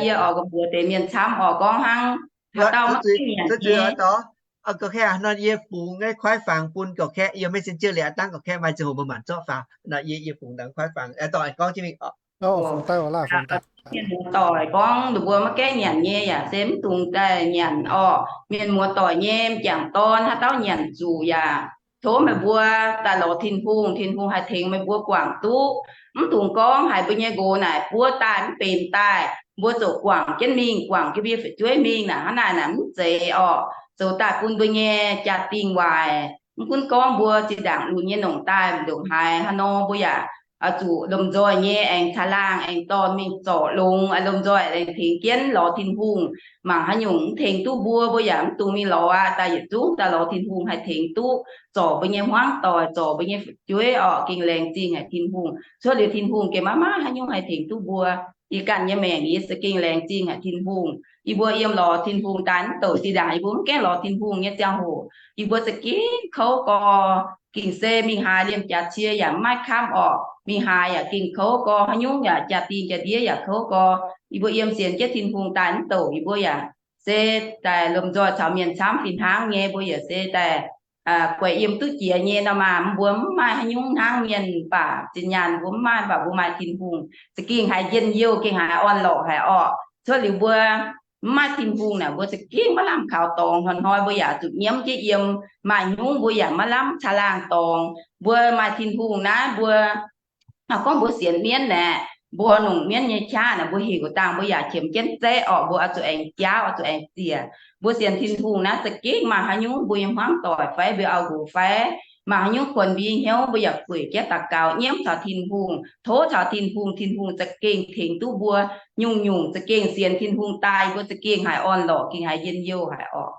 Yie oix mbuox deix mienh camv orqc, gorngv hnangv haaix dauh maiv gaengh nyanc nyei. Gorqv-kaeqv nor, yie fungx naaiv kuaaiv fangx bun gorqv-kaeqv, yiem Messenger liuz aqv, dangv gorqv-kaeqv maaih ziangh hoc mbuo maanc zorqv faaux nor, yie, yie fungx dangh kuaaiv fangx dorh gorngv jienv mingh. Mienh muoz-doic gorngv ninh mbuo maiv gaengh nyanc nyei yaac se mv dungx daaih nyanc orqc. Mienh muoz-doic nyei m'jangc dorn haaix dauh nyanc zuqc yaac tov meih mbuo daaih lorz Tin-Hungh, Tin-Hungh haih tengx meih mbuo guangc duqv. Mv dungx gorngv haiz mbuo nyei nqox naaic buov daaih mv benx daaih, mbuo ziouc guangc jienv mingh, guangc jienv mbuo nyei fu'jueiv mingh naaic, hnangv naaic naaic mv zeiz orqc. Zoux daaih bun mbuo nyei jaa-dingh waaic. Mv gunv gorngv mbuo zinh ndaangc lunx nyei nongc daaih ndongc haaix hnangv nor, mbuo yaac oix zuqc lomh nzoih nyei aengx caangh laangh aengx dorh mingh zorc longx, lomh nzoih aengx tengx jienv lorz Tin-Hungh. Mangc haaix nyungc mv tengx duqv mbuo, mbuo yaac mv dungx mingh lorz aqv. Daaih yietc zungv daaih lorz Tin-Hungh haih tengx duqv zorc mbuo nyei hmuangv doic, zorc mbuo nyei fu'jueiv orqc. Gengh laengz zingh haic Tin-Hungh. Cuotv liuz Tin-Hungh gengh maiv maaih haaix nyungc haih tengx duqv mbuo. Yie ganh nyei maengc yie za'gengh laengz zingh haic Tin-Hungh. Yie mbuo yiem lorz Tin-Hungh daaih mv douc. Zinh ndaangc yie mbuo mv gaengh lorz Tin-Hungh nyei ziangh hoc, yie mbuo za'gengh kouv gorx. Gengh se mingh haaix liemh jaax cie yaac mv maaih kamv orqc. Mingh haaix yaac gengh kouv gorx, haaix nyungc yaac jaa-dingh jaa-ndiev yaac kouv gorx. Yie mbuo yiem sienx jienv Tin-Hungh daaih mv douc, yie mbuo yaac se daaih lomh nzoih caux mienh camv fih hnangv nyei. Mbuo yaac se daaih guaix yiem duqv jiex nyei nor maah. Mbuo mv maaih haaix nyungc hnangv mienh, mv baac zinh nyaanh mbuo mv maaih, mv baac mbuo maaih Tin-Hungh, za'gengh haiz njien-youh, gengh haiz orn-lorqc haic orqc. Cuotv liuz mbuo mv maaih Tin-Hungh naaic, mbuo za'gengh maiv lamh kaux dorngx. Hnoi-hnoi mbuo yaac zuqc nyiemv jienv yiem. Maaih nyungc mbuo yaac maiv lamh caangh laangh dorngx. Mbuo maaih Tin-Hungh naaiv, mbuo gorngv mbuo sienx mienv naaic, mbuo nongc mienv nyei qaqv naaic, mbuo heuc dangh mbuo yaac qiemx jienv zaeqv orqc. Mbuo oix zuqc aengx jaauv, oix zuqc aengx ziec. Mbuo sienx Tin-Hungh naaiv za'gengh maaih haaix nyungc mbuo nyei hmuangv doic fai mbuo auv-nqox fai maaih haaix nyungc kuonx mbuo nyei hnyouv, mbuo yaac gueic jienv daux gaux nyiemv taux Tin-Hungh, tov taux Tin-Hungh, Tin-Hungh za'gengh tengx duqv mbuo. Nyungc-nyungc za'gengh sienx Tin-Hungh daaih, mbuo za'gengh haiz orn-lorqc, gengh haiz njien-youh haic orqc.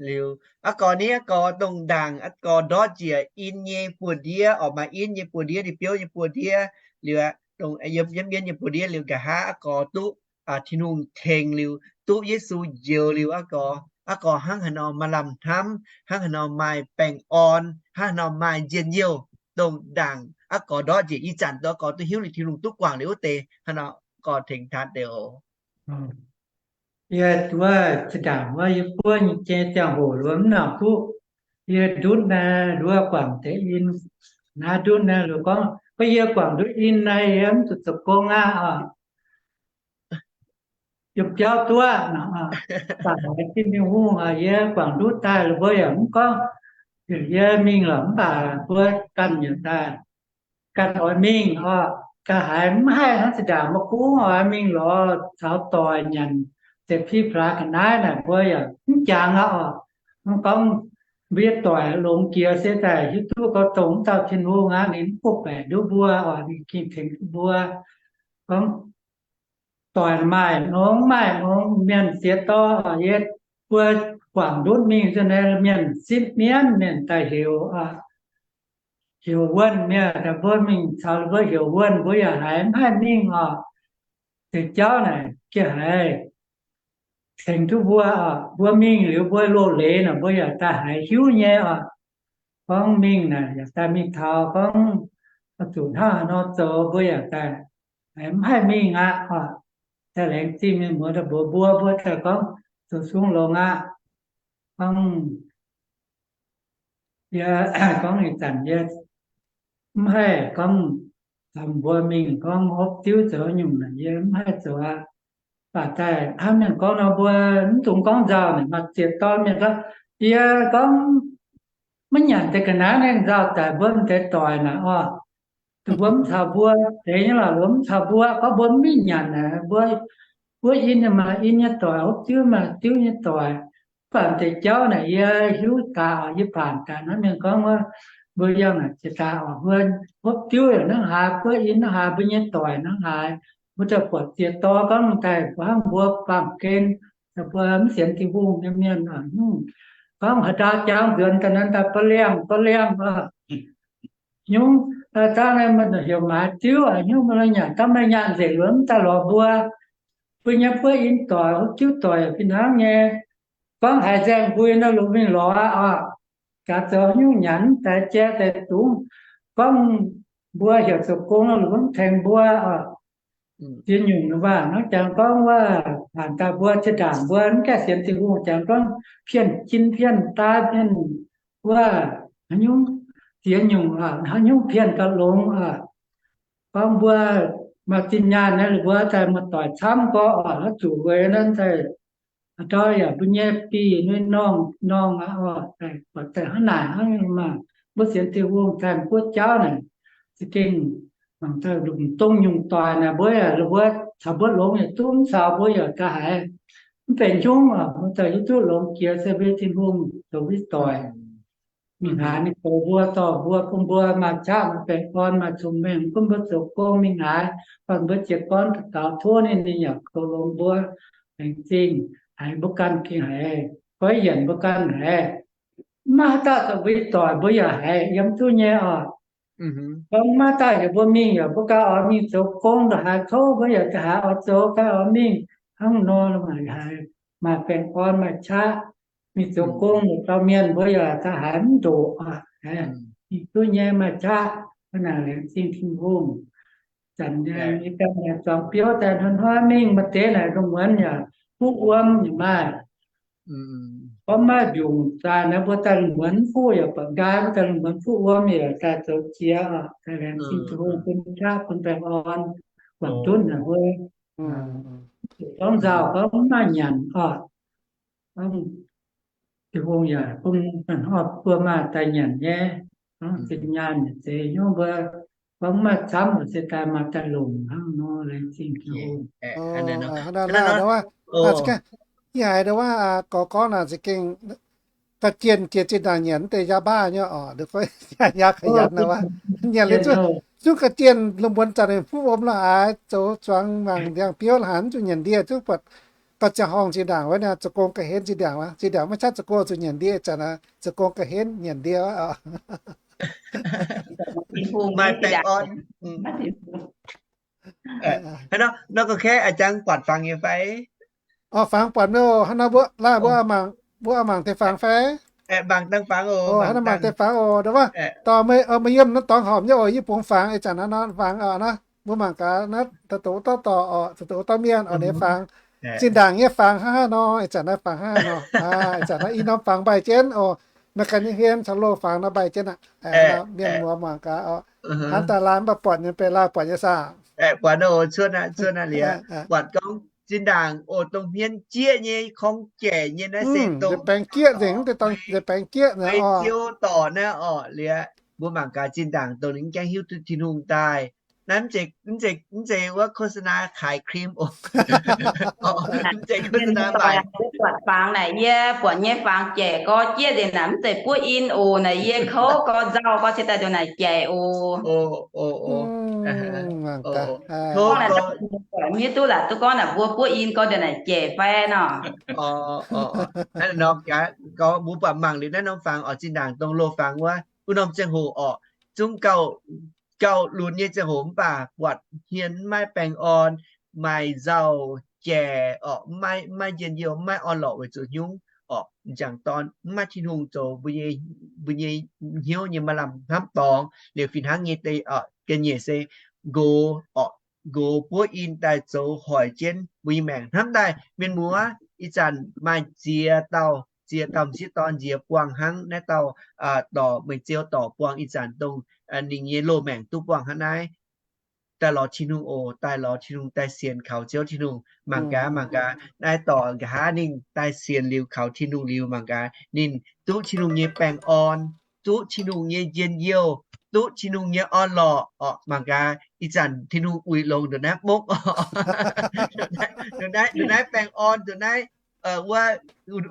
Liuz aqv gorx, ni aqv gorx, dongh ndaangc aqv gorx ndortv njiec in nyei buoz-ndiev orqc, maaih in nyei buoz-ndiev, ndiev biouv nyei buoz-ndiev. Liuz aqv, dongh yiem, yiem in nyei buoz-ndiev liuz, nqa'haav aqv gorx duqv Tin-Hungh tengx liuz, duqv Yesu njoux liuz aqv gorx, aqv gorx hnangv haaix nor maaih lamh hnamv, hnangv haaix nor maaih baengh orn, hnangv haaix nor maaih njien-youh. Dongh ndaangc aqv gorx ndortv njiec ih zanc aqv gorx duqv hiuv liuz Tin-Hungh duqv guangc liuz wuov deix hnangv nor, gorx tengx taaix deix oc. Yie wuov zinh ndaangc wuov yie buov nyei ziangh hoc wuov mv nangc duqv. Yie ndutv naaiv wuov guangc deix in, naaiv ndutv naaiv liuz gorngv, gorngv yie guangc ndutv in naaiv yie mv zuqc zoux gong aqv oc. Yiem biauv duqv, baac haiz Tin-Hungh, yie guangc ndutv daaih, mbuo yaac mv gorngv heuc yie mingh lorqc, mv baac mbuo ganh yaac daaih, ganh oix mingh oc. Ga'haiz mv haih hnangv zinh ndaangc mbuo gorngv oix mingh lorz caux doic nyanc, ziepc pi plaax ga'naaiv naaic, mbuo yaac mv jangx aqv oc. Mv gorngv mbuo nyei doic longx jiex se daaih hiuv duqv gorx-dongh dauh Tin-Hungh aqv, ninh mv bopv baeqc nduov mbuo oc, ninh gengh tengx duqv mbuo. Gorngv doic maaih nongx maaih nongx, mienh siex dorh oc, yie mbuo guangc ndutv mingh nzunc naaiv, mienh sipv mienv, mienh daaih heuc, heuc wuonh, mienh daaih mbuo mingh caux mbuo heuc wuonh, mbuo yaac haiz mv haih mingh oc. Deix jauv naaic gengh haiz tengx duqv mbuo oc. Mbuo mingh liuz mbuo loz-leiz naaic, mbuo yaac daaih haiz hiuv nyei oc. Gorngv mingh naaic yaac daaih mingh taux, gorngv oix zuqc hnangv haaix nor zoux, mbuo yaac daaih haiz mv haih mingh aqv oc. Daaih laengz zingh mienh muoz daaih mbuox mbuo, mbuo daaih gorngv zoux sung longx aqv. Gorngv yie gorngv ih zanc yie mv haih gorngv caux mbuo mingh gorngv hopv diuv zoux nyungc naaic, yie mv haih zoux aqv. Baac daaih hnangv mienh gorngv nor, mbuo mv dungx gorngv nzauh naaic, maaih ziex dorn mienh gorngv, yie gorngv maiv nyanc deix ga'naaiv, ninh nzauh daic mbuo m'deix doic naaic oc. Dongh mbuo mv caux mbuo deix nyei lorqc, mbuo mv caux mbuo, gorngv mbuo mv mingh nyanc naaic, mbuo, mbuo in maaih in nyei doic, hopv diuv maaih diuv nyei doic. Mv baac deix jauv naaic yie hiuv daaih oc, yie baanc daaih hnangv mienh gorngv wuov, mbuo yangh naaic jiex daaih oc, mbuo hopv diuv yaac hnangv haaix, buov in hnangv haaix, mbuo nyei doic hnangv haaix. Mbuo daaih buatc ziex dorn gorngv daaih hnangv mbuo baamh gen, mbuo mv sienx Tin-Hungh nyei mienh oc, gorngv haaix ndau jangx nzuonx daaih naaiv daaih ba'liangh ba'liangh oc. Nyungc daaih dangh naaiv maaih heuc maaiz diuv, nyungc maaih nyanc dangh maaih nyanc nzengc, luonx mv daaih lorz mbuo. Mbuo nyei buov in doic, hopv diuv doic fih hnangv nyei. Gorngv haiz nzaeng mbui nor, lungh mingh lorz aqv oc. Gaax zoux nyungc nyanc daaih jai daaih dungz. Gorngv mbuo heuc zoux gong nor, lungh mv tengx mbuo oc. Ziex nyungc waac hnangv jangx gorngv wuov, hanc daaih mbuo zinh ndaangc mbuo mv gaengh sienx Tin-Hungh jangx gorngv pienh jin pienh daaih pienh wuov, haaix nyungc ziex nyungc, haaix nyungc pienh gauh longx oc. Gorngv mbuo maaih zinh nyaanh naaiv, mbuo daaih maaih doic camv gorx oc, oix zuqc weic naaiv daaih ndau yaac mbuo nyei bih nyei norm norm aqv oc. Daaih buatc daaih hnangv naaic hnangv maah, mbuo sienx Tin-Hungh daaih guoqv jauv naaic, za'gengh mangc daaih lungh dongh nyungc doic naaic, mbuo yaac mbuo caux mbuo longx yaac duqv, mv caux mbuo yaac daaih haiz mv benx hnyungv oc. Mbuo daaih hiuv duqv longx jiex se mbuo Tin-Hungh zoux mbuo doic. mingh haaix ninh goux mbuo, dorh mbuo, bun mbuo maaih qaqv, maaih baengh orn, maaih cong-mengh, bun mbuo zoux gong mingh haaix, bun mbuo jiez gorn daux tov ninh, ninh yaac goux longx mbuo laengz zingh haic mbuo ganh gengh haiz, goiv yienc mbuo ganh haic. Maiv haaix dauh zoux mbuo doic mbuo yaac haiz yiem duqv nyei oc. Gorngv maiv dauh heuc mbuo mingh yaac mbuo ganh oix mingh zoux gong ndongc haaix kouv mbuo yaac da'haaix oix zoux ganh oix mingh hnangv nor, maaih haiz maaih baengh orn maaih qaqv. Mingh zoux gong longc dauh mienh mbuo yaac da'haaix mv ndoqc oc. Mingh duqv nyei maaih qaqv, naaic laengz zingh Tin-Hungh. Zanc nyei ganh naaic zuangx biouv daaih hnoi-hnoi mingh maaih deix naaic lungh muonz yaac fuqv wuom yaac maaih. Gorngv maiv mbiungc daaih naaiv mbuo daaih lungh muonz mv fuqv yaac buatc nqaai, mbuo daaih lungh muonz fuqv wuom yaac daaih zoux jiex oc. Daaih laengz zingh Tin-Hungh bun qaqv bun baengh orn, buatc dunv naaic mbuo gorngv nzauh gorngv mv maaih nyanc oc. Tin-Hungh yaac bun mbuo maaih daaih nyanc nyei, gorngv zinh nyaanh yaac zeiz hnyouv mbuo, gorngv mv maaih camv se daaih maaih daaih longc hnangv nor, laengz zingh Tin-Hungh. Yie haiz ndau wuov gorx gorngv naaic za'gengh ga'jienh jiex zinh ndaangc nyanc deix yaac baav nyei oc, yaac ka'yanc wuov, nyanc liuz zungv ga'jienh lungh muonz zanc ninh fuqv wuom la'haaix, zoux zuangx mangc ndiangx-biouv la'haaix mv zuqc nyanc ndie, zungv buatc gauh ziangh horngh zinh ndaangc wuov, zoux gong ga'henv zinh ndaangc wuov, zinh ndaangc maiv qaqv zoux gong zuqc nyanc ndie, zanc naaic zoux gong ga'henv nyanc ndie oc. Maaih baengh orn. Hnangv nor, nor ga'kaeqv a'jang buatc fangx nyei fai? Oc, fangx buatc nyei oc. Hnangv nor mbuo laanh mbuo mangc, mbuo mangc deix fangx fai? Mangc dangh fangx oc. Hnangv nor mangc deix fangx oc. Ndau wuov, dorh meih, meih yiem naaiv dorngx horpc nyei oc. Yie bungx fangx ih zanc hnangv nor fangx oc. Naaiv mbuo mangc gaax naaiv, da'douc wuov dauh dorh oc, da'douc wuov dauh mienh oc, ninh fangx. Zinh ndaangc nyei fangx hnangv haaix nor, ih zanc naaiv fangx hnangv haaix nor. Ih zanc naaiv i norm fangx mbaih jienv oc. Meih ganh nyei hmien caux loz-fangx nor mbaih jienv aqv. Mienh muoz mangc gaax oc. Hnamv daaih laanh mv baac buatc nyei, benx laanh buatc nyei saah? Buatc oc, cuotv aqv, cuotv aqv liuz, buatc gorngv zinh ndaangc oc, dongh hmien jieqv nyei, korng jaic nyei naaiv se dongh baengx jieqv nzengc, deix baengx jieqv naaiv oc, ziouv dorc naaiv oc liuz, mbuo mangc gaax zinh ndaangc dongh ninh mv gaengh hiuv duqv Tin-Hungh daaih. Naaiv mv zeiz wuov โฆษณา ขายครีม oc. Mv zeiz โฆษณา maaih. Buatc fangx naaic, yie buatc nyei fangx jaic gorx jieqv nzengc naaic, mv zeiz buov in oc. Naaic yie kouv gorx nzauh gorx se daaih ndongc naaic jaic oc. Hiuv duqv laaix duqv gorngv naaic mbuo buov in gorx ndongc naaic jaic fai nor. Nor, mbuo buatc mangc liuz naaiv norm fangx oc, zinh ndaangc dongh loz-fangx wuov, wuov norm ziangh hoc oc, zungv gauh lunx nyei ziangh hoc mv baac buatc hmien maiv baengh orn, maaih nzauh jaic oc, maiv, maiv njien-youh, maiv orn-lorqc weic zuqc hnyungv oc, m'jangc dorn mv maaih Tin-Hungh zoux mbuo nyei hnyouv nyei maaih lamh hnamv dorngx. Liuz fih hnangv nyei deix ga'nyiec se nqox oc, nqox buov in daaih zoux hoic jienv mbuo nyei maengc. Hnamv daaih mienh muoz ih zanc maaih ziex dauh, ziex dauh m'sieqv dorn nziex buangh hnangv naaiv dauh dorc, meih ziouv dorc buangh ih zanc dongh ninh nyei loz-maengc duqv buangh hnangv naaiv. Daaih lorz Tin-Hungh oc, daaih lorz Tin-Hungh, daaih sienx kaux Ziouv Tin-Hungh. Mangc gaax, mangc gaax, naaiv dorc nqa'haav ninh daaih sienx liuz kaux Tin-Hungh liuz, mangc gaax ninh duqv Tin-Hungh nyei baengh orn, duqv Tin-Hungh nyei njien-youh, duqv Tin-Hungh nyei orn-lorqc oc. Mangc gaax ih zanc Tin-Hungh uix longx ndongc naaiv mokv oc. Ndongc naaiv baengh orn, ndongc naaiv wuov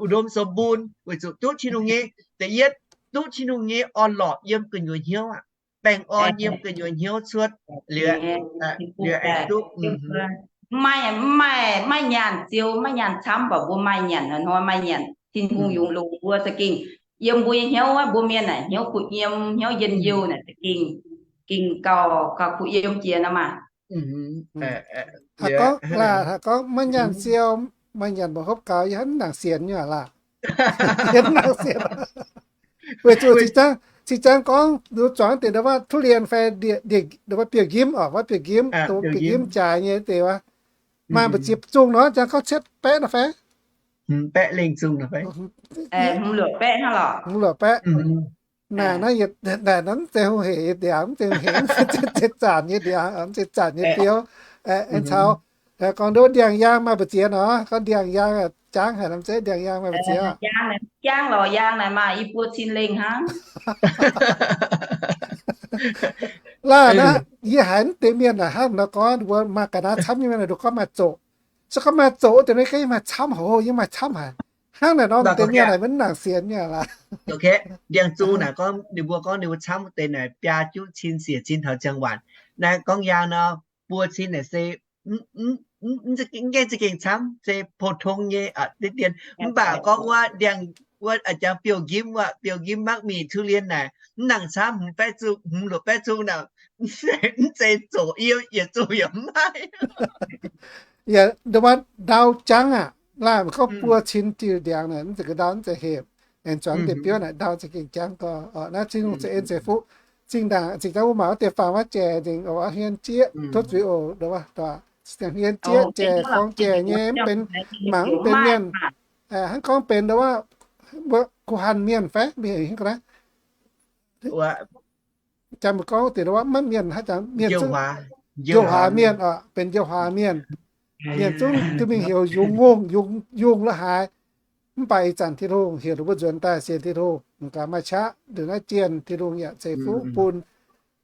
อุดมสมบูรณ์ weic zuqc duqv Tin-Hungh nyei, da'yietv duqv Tin-Hungh nyei orn-lorqc yiem gu'nyuoz hnyouv aqv. Baengh orn yiem gu'nyuoz hnyouv cuotv liuz, liuz aengx duqv. Mv maaih, mv maaih, maiv nyaanh ziou, maiv nyaanh camv, mv baac mbuo maaih nyanc hnoi-hnoi maaih nyanc. Tin-Hungh yungz longx mbuo za'gengh yiem mbuo nyei hnyouv, mbuo mienh naaic hnyouv kuh yiem, hnyouv njien-youh naaic za'gengh, gengh gauh, gauh kuh yiem jiex nor maah. Haiz gorngv, haiz gorngv maiv nyaanh ziou, maaih nyanc mba'hopv gaux, yie hnangv mv nangc sienx nyei laah. Yie hnangv mv nangc sienx. Weic zuqc zinh, zinh ziangx gorngv nduqc zuangx deix ndau wuov ทุเรียน fai ndau wuov biouv-njimv oc, wuov biouv-njimv, biouv-njimv jaaix nyei deix wuov, maaih mbu'ziex zungh nor, ziangx gorngv cietv baeqv nor fai? Baeqv lengh zungh nor fai? Hmz luoqc baeqv hnangv lorqc. Hmz luoqc baeqv. Naaic naaiv, naaic naaiv mv zeiz hungh hec nyei ndiangx, mv zeiz hungh hec, mv zeiz zanc nyei ndiangx, mv zeiz zanc nyei biouv. Aengx caux gorngv nduov ndiangx-yaang maaih mbu'ziex nor, gorngv ndiangx-yaang jangv haic, mv zeiz ndiangx-yaang maaih mbu'ziex. Jangv lorqc, yaang naaic maaih i buo cin lengh hnangv. Laah naaiv, yie haiz mv deix mienh naaic hnangv nor gorngv, mbuo maaih ga'naaiv camv nyei mienh naaic nduqc gorngv maaih zoqc. Se gorngv maaih zoqc wuov deix naaiv ga'naaiv maaih camv haic, yie maaih camv haic. Hnangv naaic nor, deix mienh naaic maiv nangc sienx nyei laaix. Ndiangx-zungh naaic gorngv ninh mbuo gorngv ninh mbuo camv deix naaic biaa juqv cin siec cin taux ziangh waanc. Naaiv gorngv yangh nor, buo cin naaic se mv gaengh za'gengh camv, se pou-tong nyei deix dien. Mv baac gorngv wuov ndiangx, wuov jangx biouv-njimv, wuov biouv-njimv mangv mingh ทุเรียน naaic mv nangc camv, hmz baeqv zungh, hmz luoqc baeqv zungh naaic, mv zeiz zoqc yiem yietc zungh yaac mv maaih. Yaac ndau wuov ndau jangv aqv. Laanh gorngv buo cin diuh ndiangx naaic, mv zeiz ga'ndau, mv zeiz hepc. Aengx zuangx deix biouv naaic ndau za'gengh jangv gau. Naaiv Tin-Hungh ceix en ceix fuqv. Zinh ndaangc zinh ndaangc wuov maac wuov deix faang wuov jaaix nzengc oc, hmien jieqv tov zuiz oc, hmien jieqv jaaix gorngv jaaix nyei, mv benx, mangc mv benx mienh. Hnangv gorngv benx ndau wuov, kuv han mienh fai mv hingv ga'naaiv. Jangx mbuo gorngv deix ndau wuov maiv mienh, haaix zanc mienh zungv, njoux huaax mienh oc, benx njoux huaax mienh. Mienh zungv duqv mingh heuc yungz ngongh, yungz la'haaix, mv baac ih zanc Tin-Hungh heuc ninh mbuo nzuonx daaih sienx Tin-Hungh, mv gaax maaih qaqv ndongc naaiv jienh, Tin-Hungh yaac ceix fuqv bun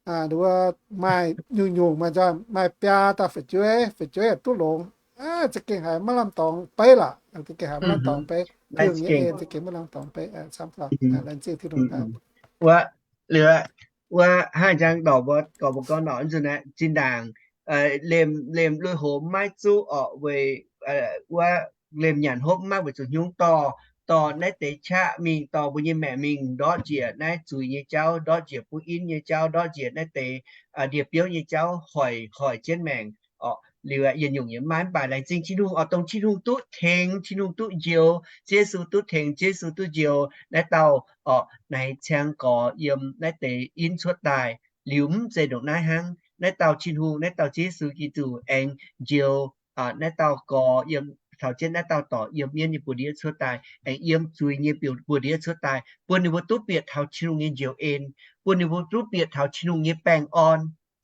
ninh mbuo maaih nyungc-nyungc, maaih nzoih maaih biaa dauh fu'jueiv, fu'jueiv yaac duqv longx. Za'gengh haiz maiv lamh dorngx beiv lorqc, za'gengh haiz maiv lamh dorngx beiv, Tin-Hungh nyei en za'gengh maiv lamh dorngx beiv, camv gau, laengz zingh Tin-Hungh daaih. Wuov, liuz, wuov hnangv jangx dorc mbuo gorngv, mbuo gorngv norqc nzunc naaiv zinh ndaangc, liemh, liemh lui-houx maiv zuqc orqc weic, wuov liemh nyanc hopv maiv weic zuqc hnyouv dorh, dorh naaiv deix qaqv mingh, dorh mbuo nyei maengc mingh ndortv njiec naaiv zuiz nyei jauv, ndortv njiec buv in nyei jauv, ndortv njiec naaiv deix ndie-biouv nyei jauv, hoic, hoic jienv maengc orqc. Liuz yietc nyungc yaac maaih, mv baac laengz zingh Tin-Hungh orqc, dongh Tin-Hungh duqv tengx, Tin-Hungh duqv njoux, Ziouv Yesu duqv tengx, Ziouv Yesu duqv njoux naaiv dauh orqc, naaiv ciang gorx yiem naaiv deix in cuotv daaih. Liuz mv zeiz ndongc naaiv hnangv, naaiv dauh Tin-Hungh, naaiv dauh Ziouv Yesu Giduc aengx njoux naaiv dauh gorx yiem, caux jienv naaiv dauh dorc yiem mienv nyei buoz-ndiev cuotv daaih, aengx yiem zuiz nyei buoz-ndiev cuotv daaih, bun ninh mbuo duqv bieqc taux Tin-Hungh nyei njoux en, bun ninh mbuo duqv bieqc taux Tin-Hungh nyei baengh orn.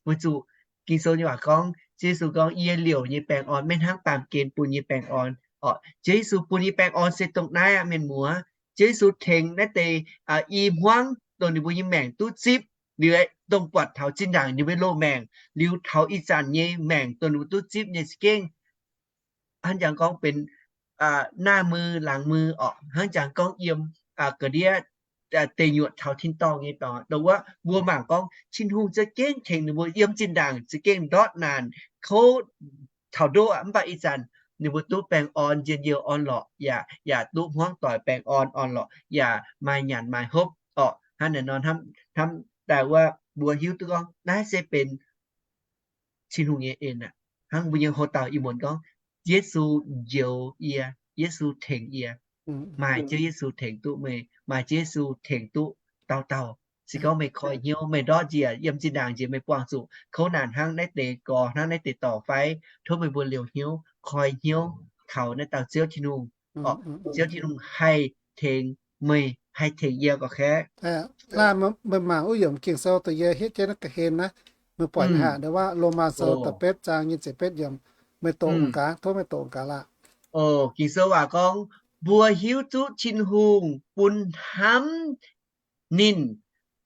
Weic zuqc Ging-Sou nyei waac gorngv, Ziouv Yesu gorngv, Yie liouc nyei baengh orn maiv hnangv baamh gen bun nyei baengh orn. Orqc, Ziouv Yesu bun nyei baengh orn se dongh naaiv aqv, mienh muoz. Ziouv Yesu tengx naaiv deix i hmuangv dongh ninh mbuo nyei maengc duqv zipv, liuz dongh buatc taux zinh ndaangc ninh mbuo loz-maengc, liuz taux ih zanc nyei maengc dongh ninh mbuo duqv zipv nyei za'gengh hnangv jangx gorngv benx naah mui laangz mui orqc, hnangv jangx gorngv yiem ga'ndiev deic nyuoqc taux tin-dorngh nyei dorngx. Dongh wuov mbuo mangc gorngv Tin-Hungh za'gengh tengx ninh mbuo yiem zinh ndaangc za'gengh ndortv naanc kouv taux ndoqv aqv, mv baac ih zanc ninh mbuo duqv baengh orn njien-youh orn-lorqc, yaac, yaac duqv hmuangv doic baengh orn orn-lorqc, yaac maaih nyanc maaih hopv orqc. Hnangv naaiv nor, hnamv daaih wuov mbuo hiuv duqv gorngv naaiv se benx Tin-Hungh nyei en aqv. Hnangv mbuo nyei houx-dauh ih muonz gorngv, Yesu njoux yie, Yesu tengx yie. Maaih Ziouv Yesu tengx duqv meih, maaih Ziouv Yesu tengx duqv dauh dauh. Se gorngv meih koi hnyouv, meih ndortv njiec yiem zinh ndaangc njiec meih buangh zuqc kouv naanc hnangv naaiv deix gorx, hnangv naaiv deix dorc fai, tov meih mbuo liouc hnyouv, koi hnyouv taux naaiv dauh Ziouv Tin-Hungh. Ziouv Tin-Hungh haih tengx meih, haih tengx yie gorqv-kaeqv. Naaiv meih mangc wuov yiemc Ging-Sou dongh yie hietv jienv naaiv ga'hlen naaiv, meih buatc nyei haic, ndau wuov Lomaa Sou da'betv zaang nyei ziepc betv yiemc. Meih doqc gaax, tov meih doqc gaax laah. Ging-Sou waac gorngv, mbuo hiuv duqv Tin-Hungh bun hnamv ninh,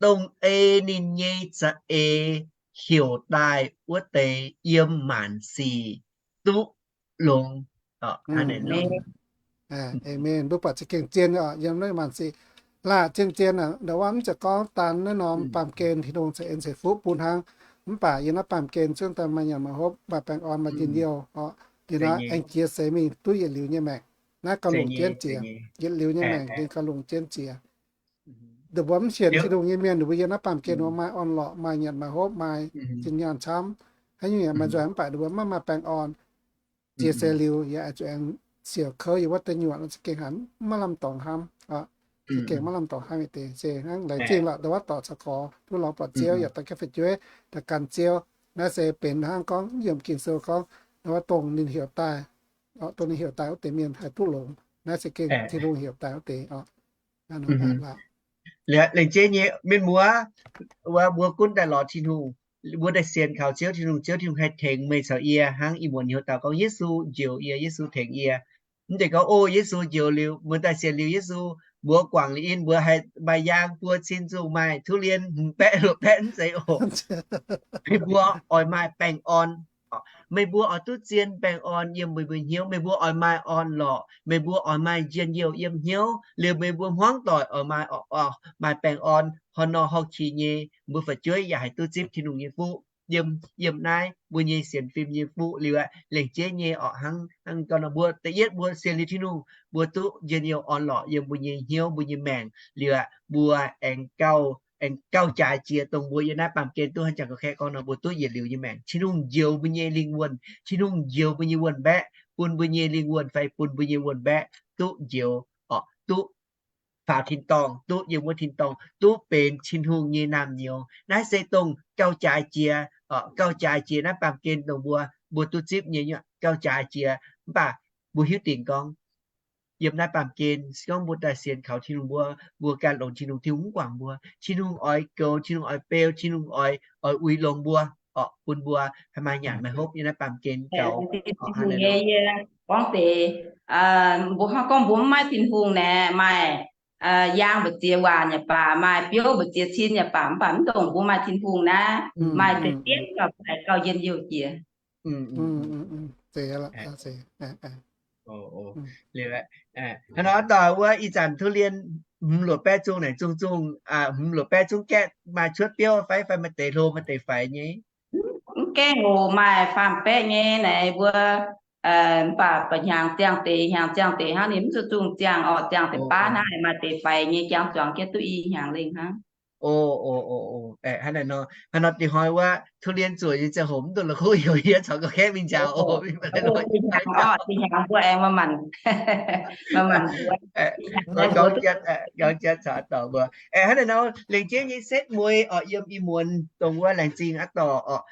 dongh ei ninh nyei za'eix heuc daaih wuov deix yiem maanc sic duqv longx. Aamen. Mbuo buatc za'gengh zien oc, yiem naaiv maanc sic. Laah, zien-zien aac, ndau wuov mv zeiz gorngv daan naaiv norm baamh gen Tin-Hungh ceix en ceix fuqv bun hnangv. Mv baac yiem naaiv baamh gen zungv daaih maaih nyanc maaih hopv, maaih baengh orn, maaih njien-youh oc. Yiem naaiv aengx jiex seix mingh duqv yietc liuz nyei maengc. Naaiv gauh longc jienv jiex. Yietc liuz nyei maengc yiem gauh longc jienv jiex. Ninh mbuo mv sienx Tin-Hungh nyei mienh, ninh mbuo yiem naaiv baamh gen wuov maaih orn-lorqc, maaih nyanc maaih hopv, maaih zinh nyaanh camv, haaix nyungc yaac maaih nzuih, mv baac ninh mbuo maiv maaih baengh orn. Jiex seix liuz yaac zuqc aengx siouc kouv yiem wuov deix nyuoqc, za'gengh haiz maiv lamh dorngx hnamv. Za'gengh maiv lamh dorngx hnamv nyei deix se hnangv laengz zingh lorqc, ndau wuov dorc caux gorx duqv lorz buatc Ziouv yaac dorh jienv fu'jueiv daaih gan Ziouv. Naaiv se benx hnangv gorngv yiem Ging-Sou gorngv, ndau wuov dongh ninh heuc daaih, dongh ninh heuc daaih wuov deix mienh haih duqv longx. Naaiv za'gengh Tin-Hungh heuc daaih wuov deix oc. Laengz zingh nyei mienh muoz, wuov mbuo gunv daaih lorz Tin-Hungh, mbuo daaih sienx kaux Ziouv Tin-Hungh, Ziouv Tin-Hungh haih tengx meih caux yie hnangv ih muonz heuc dauh gorngv Yesu njoux yie, Yesu tengx yie. Mv zeiz gorngv, o, Yesu njoux liuz, mbuo daaih sienx liuz Yesu, mbuo guangc liuz in, mbuo haih maaih yaang buo cin zungh maaih ทุเรียน hmz baeqv luoqc baeqv mv zeiz oc. Mbuo oix maaih baengh orn. Meih mbuo oix duqv zien baengh orn yiem meih mbuo hnyouv. Meih mbuo oix maaih orn-lorqc. Meih mbuo oix maaih njien-youh yiem hnyouv. Liuz meih mbuo hmuangv doic oix maaih, maaih baengh orn. Horh nor horh qiex nyei, mbuo fu'jueiv yaac haih duqv zipv Tin-Hungh nyei fuqv yiem, yiem naaiv mbuo nyei sienx fim nyei fuqv liuz aqv. Lengc jeiv nyei orqc, hnangv, hnangv gorngv nor mbuo da'yietv mbuo sienx liuz Tin-Hungh, mbuo duqv njien-youh orn-lorqc yiem mbuo nyei hnyouv, mbuo nyei maengc liuz aqv. Mbuo aengx gauh, aengx gauh jaaix jiex dongh mbuo yiem naaiv baamh gen duqv hnangv Janx-Ga'qaeqv gorngv nor, mbuo duqv yietc liuz nyei maengc. Tin-Hungh njoux mbuo nyei lingh wuonh, Tin-Hungh njoux mbuo nyei wuonh mbaeqv, bun mbuo nyei lingh wuonh fai bun mbuo nyei wuonh mbaeqv duqv njoux, orqc, duqv faaux tin-dorngh, duqv yiem wuov tin-dorngh, duqv benx Tin-Hungh nyei naamh nyouz. Naaiv se dongh gauh jaaix jiex, gauh jaaix jiex naaiv baamh gen dongh mbuo, mbuo duqv zipv nyei, gauh jaaix jiex. Mv baac mbuo hiuv dingc gorngv, yiem naaiv baamh gen se gorngv mbuo daaih sienx kaux Tin-Hungh, mbuo, mbuo ganh longx Tin-Hungh, Tin-Hungh mv guangc mbuo. Tin-Hungh oix goux, Tin-Hungh oix beu, Tin-Hungh oix, oix uix longx mbuo, orqc, bun mbuo haih maaih nyanc maaih hopv yiem naaiv baamh gen gaux. Gorngv deix, mbuo hnangv gorngv mbuo mv maaih Tin-Hungh naaic, maaih yaang mbu'ziex waac yaac baac, maaih biouv mbu'ziex cin yaac baac, mv baac mv dongh mbuo maaih Tin-Hungh naaiv, maaih deix diemv gauh haiz gauh njien-youh jiex. Hnangv nor doic wuov ih zanc ทุเรียน hmz luoqc baeqv zungh naaic zungh zungh, hmz luoqc baeqv zungv gaeqv maaih cuotv biouv fai, fai maaih deix hlo maaih deix faix nyei? Mv gaengh oc, maaih faam-baeqv nyei naaic mbuo, mv baac ba'hnyangx ziangh deix, hnyangx ziangh deix hnangv, ninh mv zuqc zungh ziangh orqc, ziangh deix baav hnangv, maaih deix faix nyei, jangx zuangx jienv duqv i hnyangx lengh hnangv. Hnangv naaic nor, hnangv nor dingc hnoi wuov ทุเรียน zuoqc nyei ziangh hoc mv dungx la'kuqv heuc yie caux กำแพง mingh njaaux oc. Dinh hnyangx mbuo aengx gorngv jienv, gorngv jienv caux a'dorc mbuo. Hnangv naaic nor, lengc jeiv nyei setv mueiz orqc, yiem ih muonz dongh wuov laengz zingh a'dorc orqc,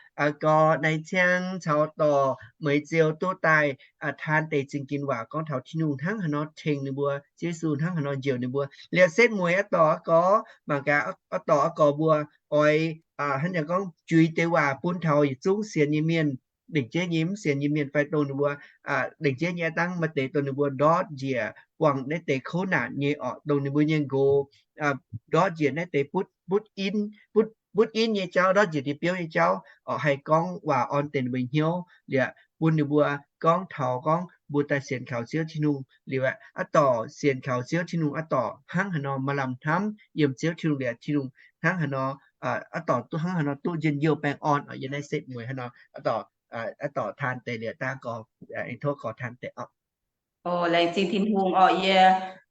gorx naaiv ciang caux dorc Meix Ziou duqv daaih taan deix zingh ginx waac gorngv taux Tin-Hungh hnangv haaix nor tengx ninh mbuo, Yesu hnangv haaix nor njoux ninh mbuo. Liuz setv mueiz a'dorc a'gorx, mangc gaax a'dorc a'gorx mbuo oix hnangv naaic gorngv juix deix waac bun taux yietc zungv sienx nyei mienh, lengc jeiv nyei mv sienx nyei mienh fai dongh ninh mbuo, lengc jeiv nyei aqv dangv maaih deix dongh ninh mbuo ndortv njiec buangh naaiv deix kouv naanc nyei orqc, dongh ninh mbuo nyei nqox ndortv njiec naaiv deix butv, butv inv, butv inv nyei jauv, ndortv njiec ndie-biouv nyei jauv orqc, haih gorngv waac orn deix ninh mbuo hnyouv liuz, bun ninh mbuo gorngv taux gorngv mbuo daaih sienx kaux Ziouv Tin-Hungh liuz, a'dorc sienx kaux Ziouv Tin-Hungh a'dorc hnangv haaix nor maaih lamh hnamv yiem Ziouv Tin-Hungh liuz, Tin-Hungh hnangv haaix nor, a'dorc duqv hnangv haaix nor duqv njien-youh baengh orn orqc. Yiem naaiv setv mueiz hnangv nor, a'dorc, a'dorc taan deix liuz dangh gorx, aengx tov gorx taan deix orqc. Laengz zingh Tin-Hungh orqc, yie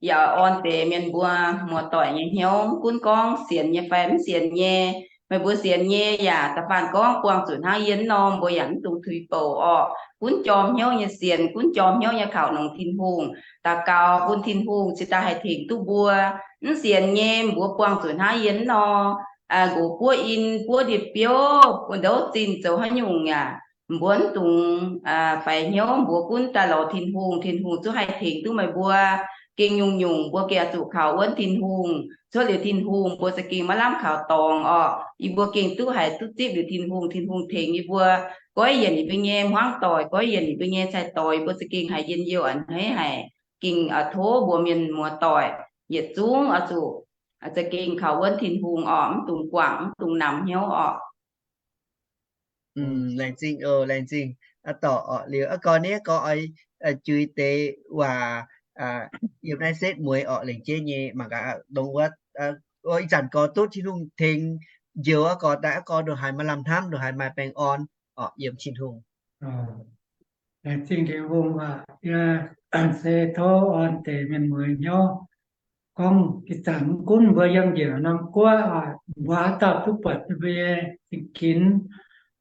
yaac orn deix mienh mbuo muoz-doic nyei hnyouv, mv gunv gorngv sienx nyei fai mv sienx nyei. Meih mbuo sienx nyei yaac da'faanh gorngv buangh zuqc hnangv yie mv norm, mbuo yaac mv dungx tuix bouc orqc. Gunv jorm hnyouv nyei sienx, gunv jorm hnyouv nyei kaux nongx Tin-Hungh, daux gaux bun Tin-Hungh cingx daaih haih tengx duqv mbuo. Mv sienx nyei mbuo buangh zuqc hnangv yie mv norm, nqox buov in, buov ndie-biouv, buov ndouv zinh, zoux haaix nyungc yaac mbuo mv dungx faix hnyouv. Mbuo gunv daaih lorz Tin-Hungh, Tin-Hungh zungv haih tengx duqv meih mbuo. Gengh nyungc-nyungc mbuo gengh zuqc kaux wuonv Tin-Hungh. Cuotv liuz Tin-Hungh mbuo za'gengh maiv lamh kaux dorngx orqc. Yie mbuo gengh duqv haiz duqv zipv liuz Tin-Hungh, Tin-Hungh tengx yie mbuo, goiv yienc yie mbuo nyei hmuangv doic, goiv yienc yie mbuo nyei cai-doix, yie mbuo za'gengh haiz njien-youh a'hneiv haic. Gengh tov mbuo mienh muoz-doic yietc zungv oix zuqc za'gengh kaux wuonv Tin-Hungh orqc, mv dungx guangc, mv dungx namx hnyouv orqc. Laengz zingh oc, laengz zingh a'dorc orqc. Liuz a'gorx niv gorx oix juix deix waac yiem naaiv setv mueiz orqc, lengc jeiv nyei mangc gaax dongh wuov, ih zanc gorx duqv Tin-Hungh tengx njoux a'gorx daaih, a'gorx ndongc haaix maaih lamh hnamv, ndongc haaix maaih baengh orn orqc yiem Tin-Hungh. Laengz zingh Tin-Hungh aac, yie se tov orn deix mienh mueiz hnyouv. Gorngv ih zanc mv gunv mbuo yiem njiec norm guoqv, mbuo haaix dauh duqv buatc mbuo nyei zingh ginx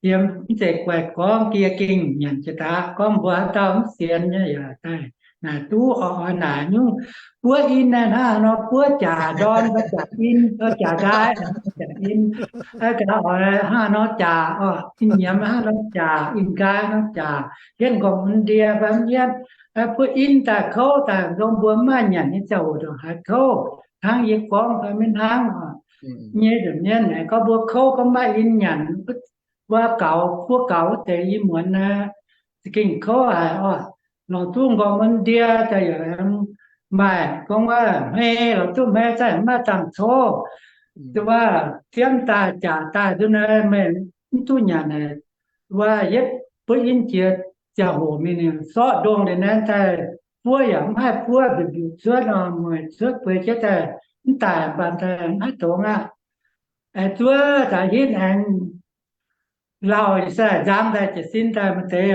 yiem mv zeiz guaih gorngv, yie gengh nyanc jiex daaih gorngv mbuo haaix dauh mv sienx nyei yaac daaih naaic duqv oix naaic nyungc buov in naaiv hnangv nor buov jaax ndorm, jaax in, jaax nqaai, jaax in, gaax oix hnangv nor jaax orqc, in nyiemz hnangv nor jaax, in nqaai nor jaax, hietv nqorngv mun ndie fai mv hietv, buov in daaih kouv daaih, nzong mbuo mv maaih nyanc nyei ziangh hoc ndongc haaix kouv, hnangv yie gorngv fai maiv hnangv orqc. Nyei nza'hmien aengx gorngv mbuo kouv gorngv maiv in nyanc, mbuo gaux, mbuo gaux wuov deix i muonz naaiv za'gengh kouv haic orqc. Longc duqv nqorngv mun ndie daaih yaac maaih gorngv wuov hmei, longc duqv hmei zaih maiv dangh cov, wuov fiemv daaih jaax daaih duqv naaiv meih mv duqv nyanc haic. Wuov yietv butv in jiex ziangh hoc mingh, ninh sorqv ndongh liuz naaiv daaih buov yaac mv haih buov, mbiuc mbiuc cuotv nor, mueic cuotv bueix jienv daaih mv daic, mv baac daaih mv haih dongz aqv. Aengx zuov daaih hitv aengx lauh se nzangv daaih jiez sin daaih, maaih deix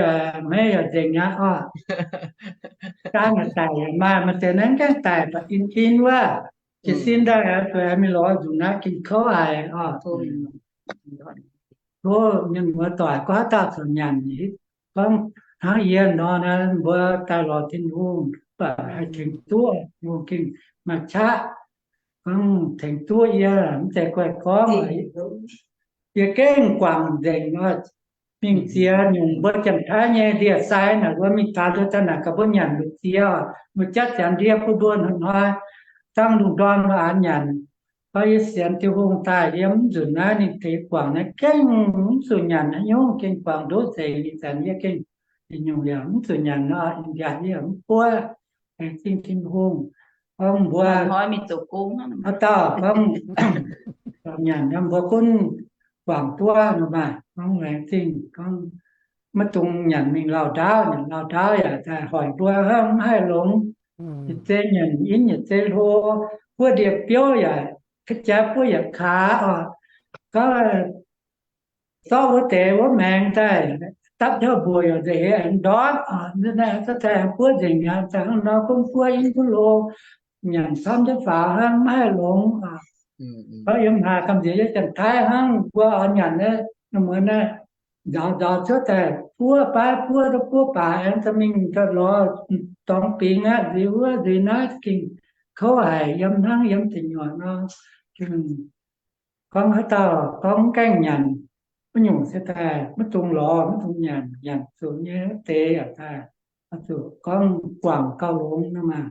hmeiv yaac nzengc aqv oc. Gaanv yaac daic yaac maaih, maaih deix naaiv gaengh daic baac in-in wuov. Jiez sin daaih aengx zuqc aengx mingh lorz nzunc naaiv gengh kouv haic oc. Tov mienh muoz doic gorngv haaix dauh corc nyanc, gorngv hnangv yie nor naaiv, mbuo daaih lorz Tin-Hungh baac haih tengx duqv, Tin-Hungh gengh maaih qaqv gorngv tengx duqv yie, mv zeiz guai gorngv. Yie gengh guangc nzengc oc. Mingh ziex nyungc mbuo Janx-Taiv nyei ndie-sai naaic, mbuo mingh taux ndau naaic gaax mbuo nyanc mbu'ziex, mbuo jatv ziangx ndie bun mbuo hnoi-hnoi dangh lungh ndorm mbuo aanx nyanc. Gorngv yie sienx Tin-Hungh daaih yiem mv nzunc naaiv ninh tengx guangc naaiv gengh mv zuqc nyanc haaix nyungc, gengh guangc ndoqv nzengc. Ih zanc yie gengh nyungc yaac mv zuqc nyanc nor, yie yaac mv buov. Laengz zingh Tin-Hungh. Gorngv mbuo haaix dauh gorngv nyanc nor mbuo gunv guangc duqv nor maah. Gorngv laengz zingh gorngv maiv dungx nyanc mingh lauh ndaauv, nyanc lauh ndaauv yaac daaih hoic mbuo hnangv mv haih longx. Yietc zei nyanc in, yietc zei hlo, buov ndie-biouv yaac ka'jaaix buov yaac kaax oc. Gorngv zorqv wuov deix wuov maengx daaih dapv jauv mbuoqc yaac nza'heix aengx ndortv oc. Naaiv daaih buov nzengc aqv. Daaih hnangv nor gunv buov in gunv hlo, nyanc camv jienv faaux hnangv mv haih longx oc. Gorngv yiem haaix gamh nziex yiem Janx-Taiv hnangv mbuo oix nyanc naaiv, muonz naaiv nzaaux nzaaux cuotv daaih buov baav buov, buov baac aengx daaih mingh daaih lorz dorngx bingx aqv, nzuiz wuov nzuiz naaiv, gengh kouv haic. Yiem hnangv yiem deic nyuoqc nor, gorngv haaix dauh gorngv mv gaengh nyanc, wuov nyungc se daaih maiv dungx lorz, maiv dungx nyanc. Nyanc zuqc nyei wuov deix yaac daaih oix zuqc gorngv guangc gauh longx nor maah.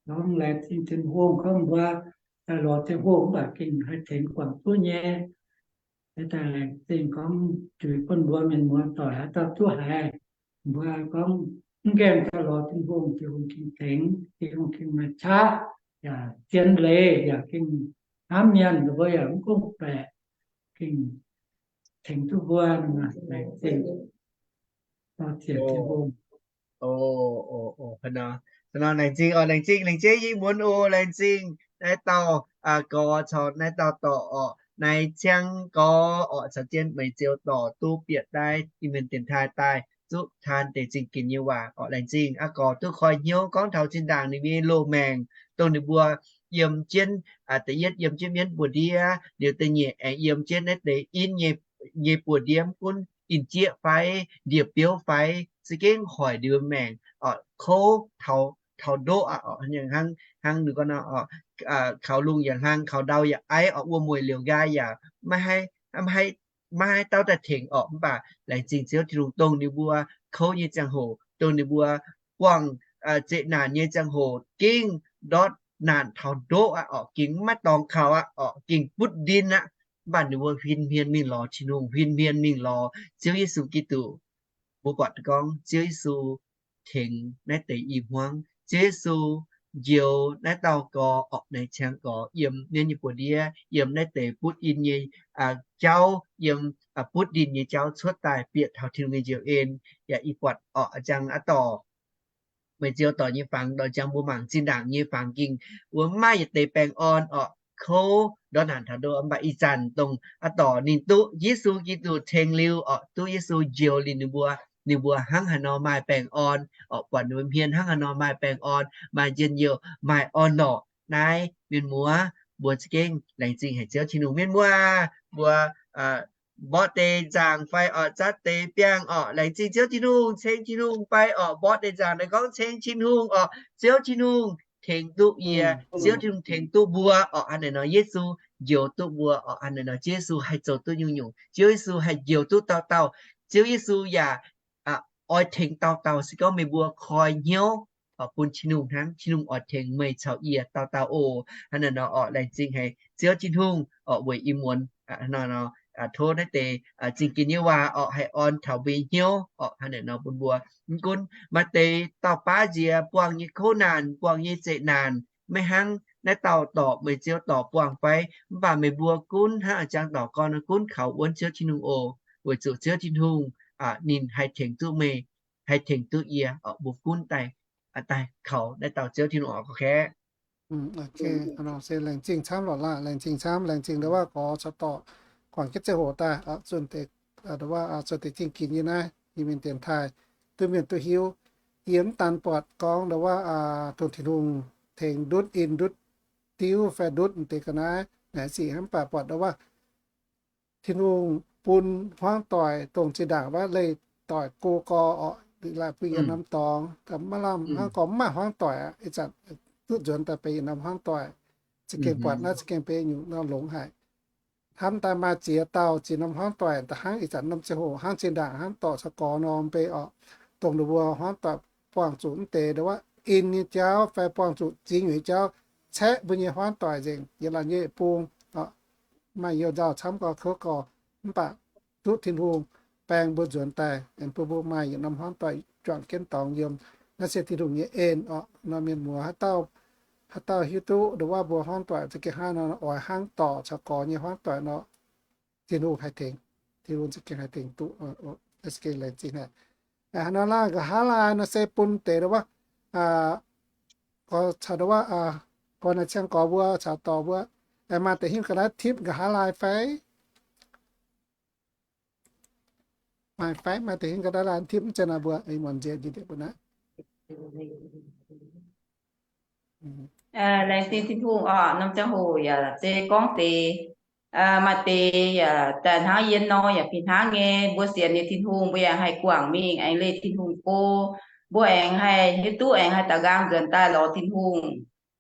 Gorngv laengz zingh Tin-Hungh, gorngv mbuo daaih lorz Tin-Hungh mv baac gengh haih tengx guangc duqv nyei. Daaih laengz zingh gorngv juix bun mbuo mienh muoz doic haaix dauh duqv haiz, mbuo gorngv mv gaengh daaih lorz Tin-Hungh, Tin-Hungh gengh tengx, Tin-Hungh gengh maaih qaqv yaac zien leiz yaac gengh hnamv mienh, mbuo yaac mv gorngv baeqc, gengh tengx duqv mbuo. Laengz zingh, dor-ziec Tin-Hungh. Laengz zingh oc, laengz zingh, laengz zingh Yie Muonz oc, laengz zingh naaiv dauh gorx caux naaiv dauh dorc orqc, naaiv ciang gorx orqc caux jienv Meih Ziou dorc duqv bieqc daaih Iu-Mienh dienx taaih daaih zuqv taan deix zingh ginx nyei waac orqc. Laengz zingh aqv gorx duqv koi hnyouv gorngv taux zinh ndaangc ninh mbuo nyei loz-maengc, dongh ninh mbuo yiem jienv, da'yietv yiem jienv mienv buoz-ndiev, liuz da'nyeic aengx yiem jienv naaiv deix in nyei, nyei buoz-ndiev, mv gunv in-jieqv fai ndie-biouv fai, za'gengh hoic ninh mbuo maengc orqc, kouv taux, taux ndoqv aqv orqc. Hnangv, hnangv ninh gorngv nor orqc, kaux lungh yaac hlang, kaux ndau yaac aiv orqc, wuom mueic liouc nqaai yaac maiv haih, maiv haih, maiv haih dauh daaih tengx orqc. Mv baac laengz zingh Ziouv Tin-Hungh dongh ninh mbuo kouv nyei ziangh hoc, dongh ninh mbuo buangh zeqc naanc nyei ziangh hoc, gengh ndortv naanc taux ndoqv aqv orqc, gengh maiv dorngx kaux aqv orqc, gengh butv ndin aqv. Mv baac ninh mbuo huin hmien mingh lorz Tin-Hungh, huin hmien mingh lorz Ziouv Yesu Giduc. Mbuo buatc gorngv Ziouv Yesu tengx naaiv deix i hmuangv. Ziouv Yesu njoux naaiv dauh gorx orqc, naaiv ciang gorx yiem mienv nyei buoz-ndiev, yiem naaiv deix butv in nyei jauv, yiem butv ndin nyei jauv cuotv daaih bieqc taux Tin-Hungh nyei njoux en. Yaac ih buatc orqc, a'jang aqv dorc, Meih Ziou dorc nyei fangx dorc, a'jang mbuo mangc zinh ndaangc nyei fangx ging wuov maiv maaih yietc deix baengh orn orqc, kouv ndortv naanc taux ndoqv. Mv baac ih zanc dongh aqv dorc ninh duqv Yesu Giduc tengx liuz orqc, duqv Yesu njoux liuz ninh mbuo, ninh mbuo hnangv haaix nor maaih baengh orn orqc, buatc ninh mbuo hmien hnangv haaix nor maaih baengh orn, maaih njien-youh, maaih orn-lorqc. Naaiv mienh muoz, mbuo za'gengh laengz zingh haic Ziouv Tin-Hungh. Mienh muoz, mbuo mborqv deix nzaangc fai orqc, zatv deix biangh orqc, laengz zingh Ziouv Tin-Hungh, ceng Tin-Hungh fai orqc, mborqv deix nzaangc naaiv gorngv ceng Tin-Hungh orqc, Ziouv Tin-Hungh tengx duqv yie, Ziouv Tin-Hungh tengx duqv mbuo orqc. Hnangv naaic nor Yesu njoux duqv mbuo orqc. Hnangv naaic nor Ziouv Yesu haih zoux duqv nyungc-nyungc, Ziouv Yesu haih njoux duqv dauh dauh. Ziouv Yesu yaac oix tengx dauh dauh. Se gorngv meih mbuo koi hnyouv bun Tin-Hungh hnangv, Tin-Hungh oix tengx meih caux yie dauh dauh oc. Hnangv naaic nor orqc, laengz zingh haic Ziouv Tin-Hungh orqc, weic ih muonz tov naaiv deix zingh ginx nyei waac orqc haih orn taux mbuo nyei hnyouv orqc. Hnangv naaic nor bun mbuo, mv gunv maaih deix dauh baav nziex buangh nyei kouv naanc, buangh nyei zeqc naanc, maiv hnangv naaiv dauh dorc, Meih Ziou dorc buangh fai? Mv baac meih mbuo gunv hnangv a'jang dorc gorn, gunv kaux wuonv Ziouv Tin-Hungh oc, weic zuqc Ziouv Tin-Hungh ninh haih tengx duqv meih, haih tengx duqv yie, mbuo gunv daaih, daaih kaux naaiv dauh Ziouv Tin-Hungh oc. Laengz zingh camv lorqc laah, laengz zingh camv, laengz zingh ndau wuov gorx caux dorc guangc jienv ziangh hoc daaih zunh deix, ndau wuov zunh deix zingh ginx yie naaiv, yie mienh dienx taaih duqv mienh duqv hiuv. Yie mv daan buatc gorngv ndau wuov dongh Tin-Hungh tengx ndutv in ndutv diuv fai ndutv deix ga'naaiv naaic sic, mv baac buatc ndau wuov Tin-Hungh bun hmuangv doic dongh zinh ndaangc wuov leih doic go gau orqc, liqc laaih bun yietc norm dorngx, maiv lamh hnangv gorngv mv maaih hmuangv doic aqv. Ih zanc duqv nzuonx daaih benx yietc norm hmuangv doic, za'gengh buatc naaiv za'gengh benx nyungc nor longx haic. Hnamv daaih maaih ziex dauh ziex norm hmuangv doic da'hnangv ih zanc norm ziangh hoc hnangv zinh ndaangc hnangv dorc caux gorx nor mv bei orqc. Dongh ninh mbuo hmuangv doic buangh zuqc mv deix ndau wuov in nyei jauv fai buangh zuqc zingx nyei jauv caeqv mbuo nyei hmuangv doic nzengc, yietc laanh nyei bung orqc. Maaih youh nzauh camv gau kouv gau, mv baac duqv Tin-Hungh baeng mbuo nzuonx daaih, bun mbuo maaih yietc norm hmuangv doic juangc jienv dorngx yiem. Naaiv se Tin-Hungh nyei en orqc. Nor mienh muoz haaix dauh, haaix dauh hiuv duqv ndau wuov mbuo hmuangv doic za'gengh hnangv nor oix hnangv dorc caux gorx nyei hmuangv doic nor, Tin-Hungh haih tengx, Tin-Hungh za'gengh haih tengx duqv. Za'gengh laengz zingh haic. Hnangv nor laanh nqa'haav laai nor se bun deix ndau wuov gorx caux ndau wuov gorx naaic ciangv gorx mbuo caux dorc mbuo, maaih deix hiuv ga'naaiv tipv nqa'haav laai fai? Maaih fai? Maaih deix hiuv ga'naaiv laai tipv mv zeiz naaic mbuo muonc nziex njiec diex mbuo naaiv. Laengz zingh Tin-Hungh orqc. Norm ziangh hoc yaac se gorngv deix, maaih deix yaac daaih hnangv yie nor yaac fih hnangv nyei. Mbuo sienx ninh Tin-Hungh, mbuo yaac haih guangc mingh aengx leih Tin-Hungh go. Mbuo aengx haih hiuv duqv aengx haih daaux nqaang nzuonx daaih lorz Tin-Hungh.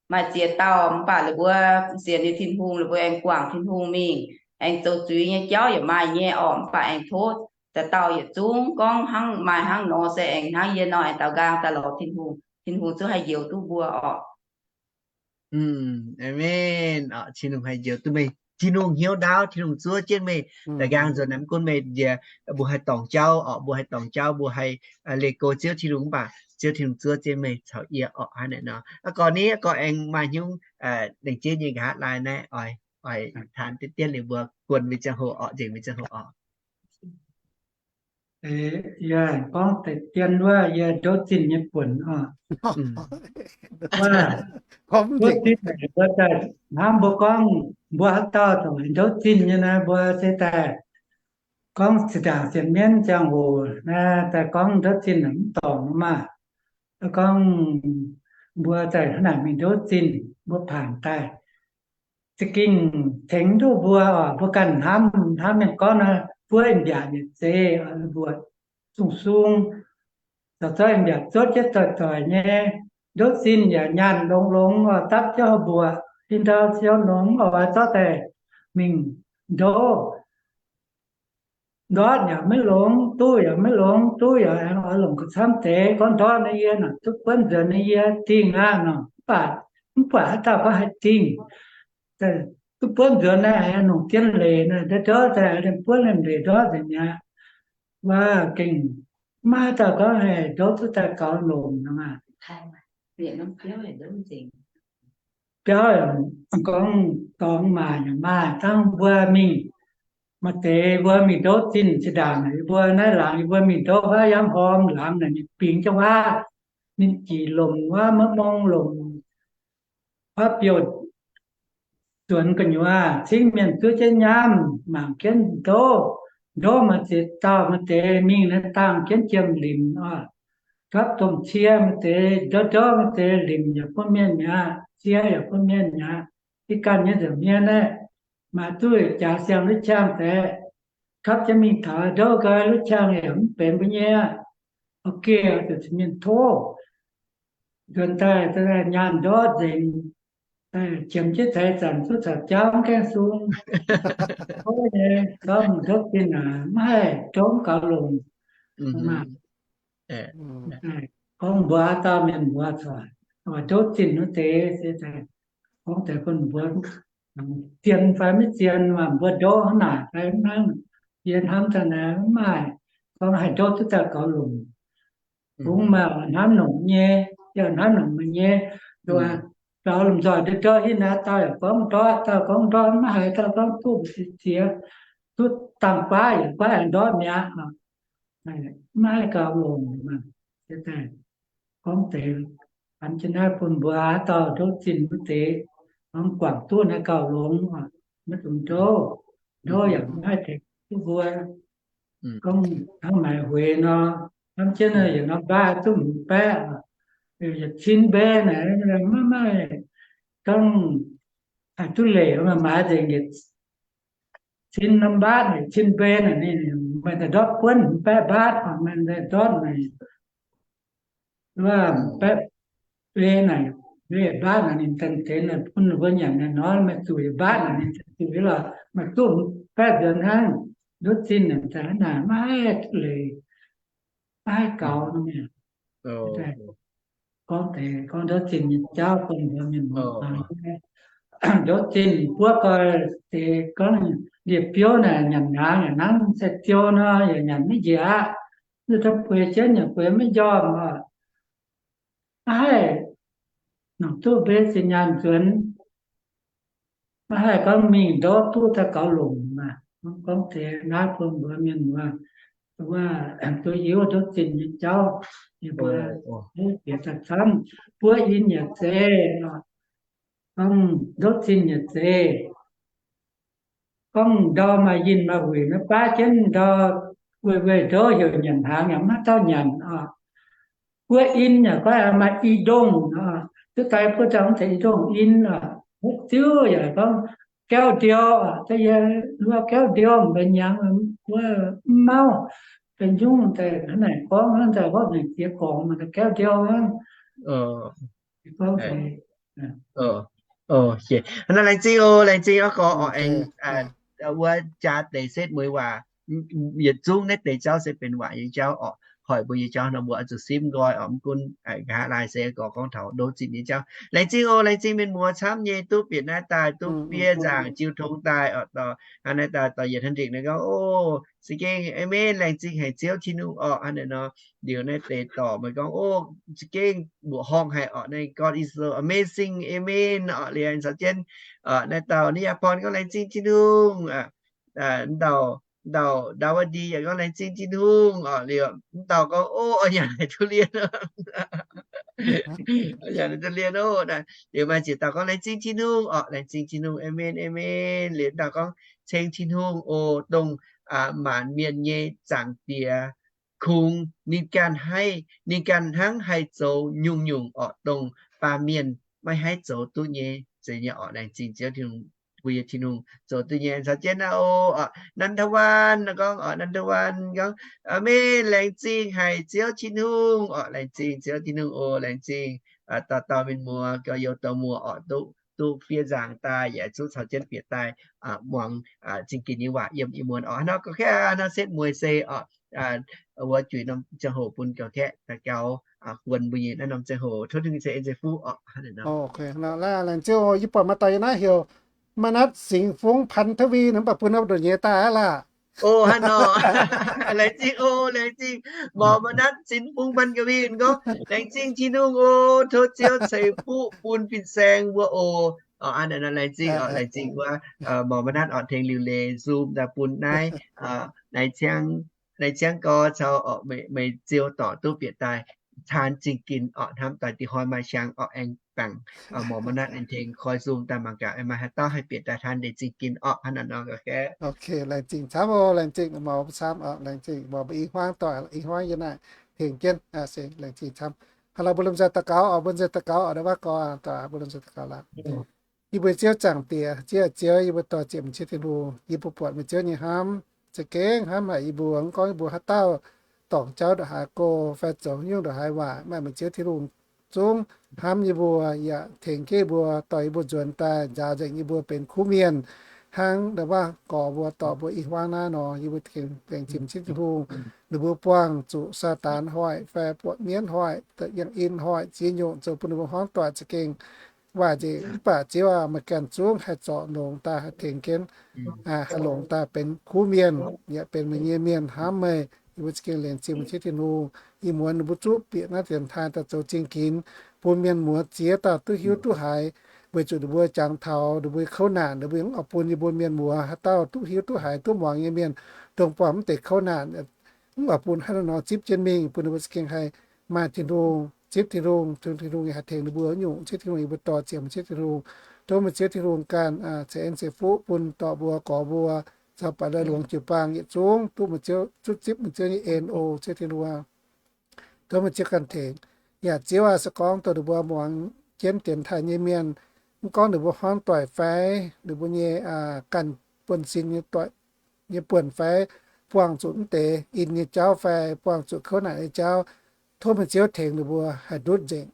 Maaih ziex dauh mv baac lih mbuo sienx ninh Tin-Hungh, lih mbuo aengx guangc Tin-Hungh mingh, aengx zoux zuiz nyei jauv yaac maaih nyei orqc. Mv baac aengx tov za'gengh dauh yietc zungv gorngv hnangv maaih hnangv nor se aengx hnangv yie nor aengx daaux nqaang daaih lorz Tin-Hungh, Tin-Hungh zungv haih njoux duqv mbuo orqc. Aamen. Tin-Hungh haih njoux duqv meih. Tin-Hungh hnyouv ndaauv, Tin-Hungh zuov jienv meih. Daaux nqaang nzuonx naaic mv gunv meih nziex, mbuo haih dorngc jauv orqc, mbuo haih dorngc jauv, mbuo haih leih go Ziouv Tin-Hungh, mv baac Ziouv Tin-Hungh zuov jienv meih caux yie orqc. Hnangv naaic nor, gorx ni gorx aengx maaih hnyouv lengc jeiv nyei nqa'haav laai naaiv oix, oix taan diqv dienv liuz mbuo guon mingh ziangh hoc orqc, nzengc mingh ziangh hoc orqc. Yie gorngv deix dien wuov yie ndouv zinh nyei buonc oc. Wuov, wuov deix mbuo daaih hnamv mbuo gorngv mbuo haaix dauh dongh ndouv zinh nyei naaiv, mbuo se daaih gorngv zinh ndaangc sienx mienv ziangh hoc naaiv daaih gorngv ndouv zinh mv dorngc maah. Gorngv mbuo daaih hnangv naaic mingh ndouv zinh, mbuo paanc daaih za'gengh tengx duqv mbuo oc. Mbuo ganh hnamv, hnamv mienh gorngv naaiv buov mbiaauc nyei zeiv mbuoqc sung sung, caux zorqv mbiaauc zuotv jienv doic doic nyei. Ndouv zinh yaac nyaanh longx longx oc, dapv jienv mbuoqc, ih ndau ziouc longx oc, zorqv daaih mingh ndouv. Ndortv yaac maiv longx, duqv yaac maiv longx, duqv yaac aengx oix longc gauh camv deix. Gorngv ndortv naaiv yie naaic duqv buonv nzuonx naaiv yie dingh aqv nor, mv baac mv buatc haaix dauh gorngv haih dingh. Duqv buonv nzuonx naaiv aengx longc zien leiz naaic, ndortv daaih buonv leiz ndortv nzengc mi'aqv. Wuov gengh maiv haaix dauh gorngv haih ndouv duqv daaih gaux longc nor maah. Biauv gorngv dorngx maac yaac maaih, dangh mbuo mingh maaih deix mbuo mingh ndouv zinh zinh ndaangc, mbuo naaiv laangz mbuo mingh ndouv huaav yangv horm laangz naaic, ninh bingx jienv huaav, ninh jaic lomc huaav, maiv mong lomc huaav biouv, zuonx gu'nyuoz cingv mienh duqv jienv nyaamv, mangc jienv ndouv. Ndouv maaih ziex dauh, maaih deix mingh naaiv dangh jienv jiem limc oc. Gapv domh cie, maaih deix ndouv ndouv, maaih deix limc yaac bun mienh mi'aqv, cie yaac bun mienh mi'aqv. Ih ganh nyei nza'hmien naaiv, maaih duqv jaax siang luv qangx deix, gapv jienv mingh taux ndouv nqoi luv qangx yaac mv benx mbuo nyei aqv. Oix geh zuqc mienh tov. Nzuonx daaih nyaanh ndortv nzengc, qiemx jienv ceix zanc duqv caux jauv mv gaengh sung. Tov nyei, gorngv ndouv zinh aac, maiv haih ndouv gaux longc. Gorngv mbuox haaix dauh mienh mbuox corc, ndouv zinh wuov deix se gorngv deix bun mbuo zien fai maiv zien, mbuo ndouv hnangv naaic fai hnangv. Yie hnamv daaih naaiv mv maaih gorngv haih ndouv duqv daaih gaux longc. Kungx maaih hnamv nongc nyei, yaac hnamv nongc meih nyei. Zaux lomh nzoih ndortv ndortv, hitv naaiv dauh yaac gorngv ndortv, dauh gorngv ndortv, maiv haiz dauh gorngv duqv ziex, duqv dangh guaav yaac guaav aengx ndortv mi'aqv. maiv haih gauh longc maah. Gorngv deix, hnamv jienv naaiv bun mbuo haaix dauh ndouv zinh wuov deix, hnamv guangc duqv naaiv gauh longx, maiv dungx ndouv. Ndouv yaac maiv haih tengx duqv mbuo. Gorngv hnangv maaiz hueix nor, hnamv jienv yaac norm baav duqv hmz baeqv, yietc cin mbe naaic, maiv maaih gorngv haih duqv leiz, maaiz nzengc yietc cin norm mbaatv, yietc cin mbe naaic, ninh meih daaih ndortv buonv hmz baeqv mbaatv, meih daaih ndortv naaic, wuov baeqv mbe naaic, mbe mbaatv naaic, ninh daaih deix naaic bun ninh mbuo nyanc naaic nor, meih zuqc yietc mbaatv naaic, ninh zuqc yietc lorqc, meih duqv hmz baeqv nzuonx hnangv. Ndouv zinh naaic, maiv haih duqv leiz, maiv haih gaux nor mi'aqv. Gorngv deix, gorngv ndouv zinh nyei jauv bun mbuo mienh muoz, ndouv zinh buov gau deix, gorngv ndie-biouv naaic nyanc hnaangx yaac hnangv sai-ziou nor, yaac nyanc maiv njiec aqv. Zuqc daaih bueix jienv yaac bueix maiv njormh oc. Maiv haih nongc duqv mbe zinh nyaanh nzuonx. Maiv haih gorngv mingh ndortv duqv daaih gaux longc maah. Gorngv deix naaiv bun mbuo mienh muoz, wuov, duqv hiuv ndouv zinh nyei jauv, yie mbuo hiuv bieqc daaih camv, buov in yaac zeiz, gorngv ndouv zinh yaac zeiz. Gorngv ndau maaih yinh maaih huic nor, baav jienv ndau, weih weih ndouv heuc nyanc hnaangx yaac maiv dauh nyanc oc. Buov in yaac gorngv maaih i ndongh oc, duqv daaih buov daaih mv zeiz i ndongh in oc. Hopv ziouv yaac gorngv gauv ndiou oc, yie luov gauv ndiou mbenc nyangx, wuov mv mauv, benx nyungc daaih hnangv naaic gorngv hnangv daaih hopv naaic ziex gorngx maaih gauv ndiou hnangv. Gorngv deix, laengz zingh oc, laengz zingh oc, gorngv oc, aengx wuov jaax deix setv mueiz waac, yietc zungv naaiv deix jauv se benx waac nyei jauv oc. Hoic mbuo nyei jauv nor mbuo oix zuqc simv nqoi oc, mv gunv nqa'haav laai se gorngv, gorngv taux ndouv zinh nyei jauv. Laengz zingh oc, laengz zingh mienh muoz camv nyei duqv bieqc naaiv daaih, duqv fiev nzaangc jiu tong daaih oc, dorh hnangv naaiv daaih dorh yietc hnangv ndingc naaiv gorngv, o, za'gengh aqv, maiv laengz zingh haic Ziouv Tin-Hungh orqc. Hnangv naaiv nor, liuz naaiv deix dorc meih gorngv, o, za'gengh mbuoqc horngh haic orqc, naaiv God is so amazing, amen orqc. Liuz caux jienv naaiv dauh Ni^yaa^porn gorngv laengz zingh Tin-Hungh, dauh, dauh Ndaawundi yaac gorngv laengz zingh Tin-Hungh orqc. Liuz mv dauh gorngv, o, oix nyanc haaix duqv lienh, nyanc haaix duqv lienh oc. Liuz maaih ziex dauh gorngv laengz zingh Tin-Hungh orqc, laengz zingh Tin-Hungh, amen, amen. Liuz mv dauh gorngv ceng Tin-Hungh oc, dongh maanc mienh nyei Zaangc Diex kungx ninh ganh haih, ninh ganh hnangv haih zoux nyungc-nyungc orqc, dongh baamh mienh maiv haih zoux duqv nyei. Zeiz nyei orqc, laengz zingh Ziouv Tin-Hungh, mbuo nyei Tin-Hungh zoux duqv nyei. Caux jienv naaiv oc, Nan^taa^waan gorngv, Nan^taa^waan gorngv, maiv laengz zingh haic Ziouv Tin-Hungh orqc, laengz zingh Ziouv Tin-Hungh oc, laengz zingh dauh dauh mienh muoz, gorx-youz dorh muoz orqc, duqv, duqv fiev nzaangc daaih yaac zungv caux jienv bieqc daaih muangx zingh ginx nyei waac yiem ih muonz orqc. Hnangv nor gorngv kaeqv, hnangv setv mueiz se orqc, wuov juix norm ziangh hoc bun gorngv kaeqv daux gaux, guon mbuo nyei naaiv norm ziangh hoc. Tov Tin-Hungh ceix en ceix fuqv orqc. Laengz zingh oc. Yie buatc maaih dauh yiem naaiv heuc มนัส สิงห์ฟุ้ง พันทวี nor, mv baac bun nor ndoqc nyei daaih aqv laah. O, hnangv nor. Laengz zingh oc, laengz zingh หมอมนัส สิงห์ฟุ้ง พันทวี gorngv, laengz zingh Tin-Hungh oc, tov Ziouv ceix fuqv bun fin-saeng mbuo oc. Laengz zingh oc, laengz zingh wuov หมอมนัส orqc, tengx liuc leiz Zoom daaih bun naaiv, naaiv ciangv gorx caux orqc, meih ziouc dorc duqv bieqc daaih taan zingh ginx orqc, hnamv daaih dih hnoi maaih siang orqc, aengx bangc หมอมนัส aengx tengx koi Zoom daaih mangc gaax maaih haaix dauh haih bieqc daaih taan deix zingh ginx orqc. Hnangv naaiv nor. Laengz zingh camv oc, laengz zingh หมอ camv oc, laengz zingh หมอ mbuo i hmuangv doic, i hmuangv yiem naaiv tengx jienv. Laengz zingh camv. Haaix lauh mbuo lomh nzoih daux gaux oc, mbuo nzoih daux gaux oc, ndau wuov gorx, mbuo lomh nzoih daux gaux laaix. Yie mbuo Ziouv Zaangc Diex, Ziouv, Ziouv, yie mbuo dorh ziepc nyeic Ziouv Tin-Hungh, yie mbuo buatc meih Ziouv nyei hnamv za'gengh hnamv haic yie mbuo. Mv gorngv yie mbuo haaix dauh dorngc jauv ndongc haaix go fai zoux nyungc ndongc haaix waac, maaih meih Ziouv Tin-Hungh zungv hnamv yie mbuo, yaac tengx jienv yie mbuo, dorh yie mbuo nzuonx daaih, nzaaux nzengc yie mbuo benx kuv mienh. Hnangv ndau wuov gorx mbuo dorh mbuo i hmuangv naaiv nor, yie mbuo tengx ziepc nyeic Ziouv Tin-Hungh, ninh mbuo buangh zuqc Saadaan hoic fai buoqc mienv hoic, yangh in hoic, ziex nyungc zoux bun ninh mbuo hmuangv doic za'gengh waaic nzengc. Mv baac Ziouv aac, meih ganh zungv haih zorc longx daaih haih tengx jienv, haih longx daaih benx kuv mienh, yaac benx meih nyei mienh hnamv meih. Yie mbuo za'gengh laengz zingh meih Ziouv Tin-Hungh. Ih muonz ninh mbuo zuqv bieqc naaiv dienx taaih daaih zoux zingh ginx, bun mienh muoz ziex dauh duqv hiuv duqv haiz, weic zuqc ninh mbuo jangx taux ninh mbuo kouv naanc, ninh mbuo mv oix bun yie mbuo mienh muoz haaix dauh duqv hiuv duqv haiz duqv muangx nyei mienh dongh buangh mv deix kouv naanc. mv oix bun haaix nor zipv jienv mingh, bun ninh mbuo za'gengh haih maaih Tin-Hungh, zipv Tin-Hungh, Tin-Hungh haih tengx ninh mbuo nyungc, zipv Tin-Hungh, yie mbuo dorh ziec meih Ziouv Tin-Hungh. Tov meih Ziouv Tin-Hungh ganh ceix en ceix fuqv bun dorh mbuo, gorx mbuo, caux baaix la'longx jiu-baang yietc zungv duqv meih Ziouv, duqv zipv meih Ziouv nyei en oc, Ziouv Tin-Hungh. Tov meih Ziouv ganh tengx. Yaac Ziouv aah, se gorngv dongh ninh mbuo muangx jienv dienx taaih nyei mienh, mv gorngv ninh mbuo hmuangv doic fai ninh mbuo nyei ganh buonv-sin nyei doic nyei buonc fai buangh zuqc mv deix in nyei jauv fai buangh zuqc kouv naanc nyei jauv, tov meih Ziouv tengx ninh mbuo haih ndutv nzengc,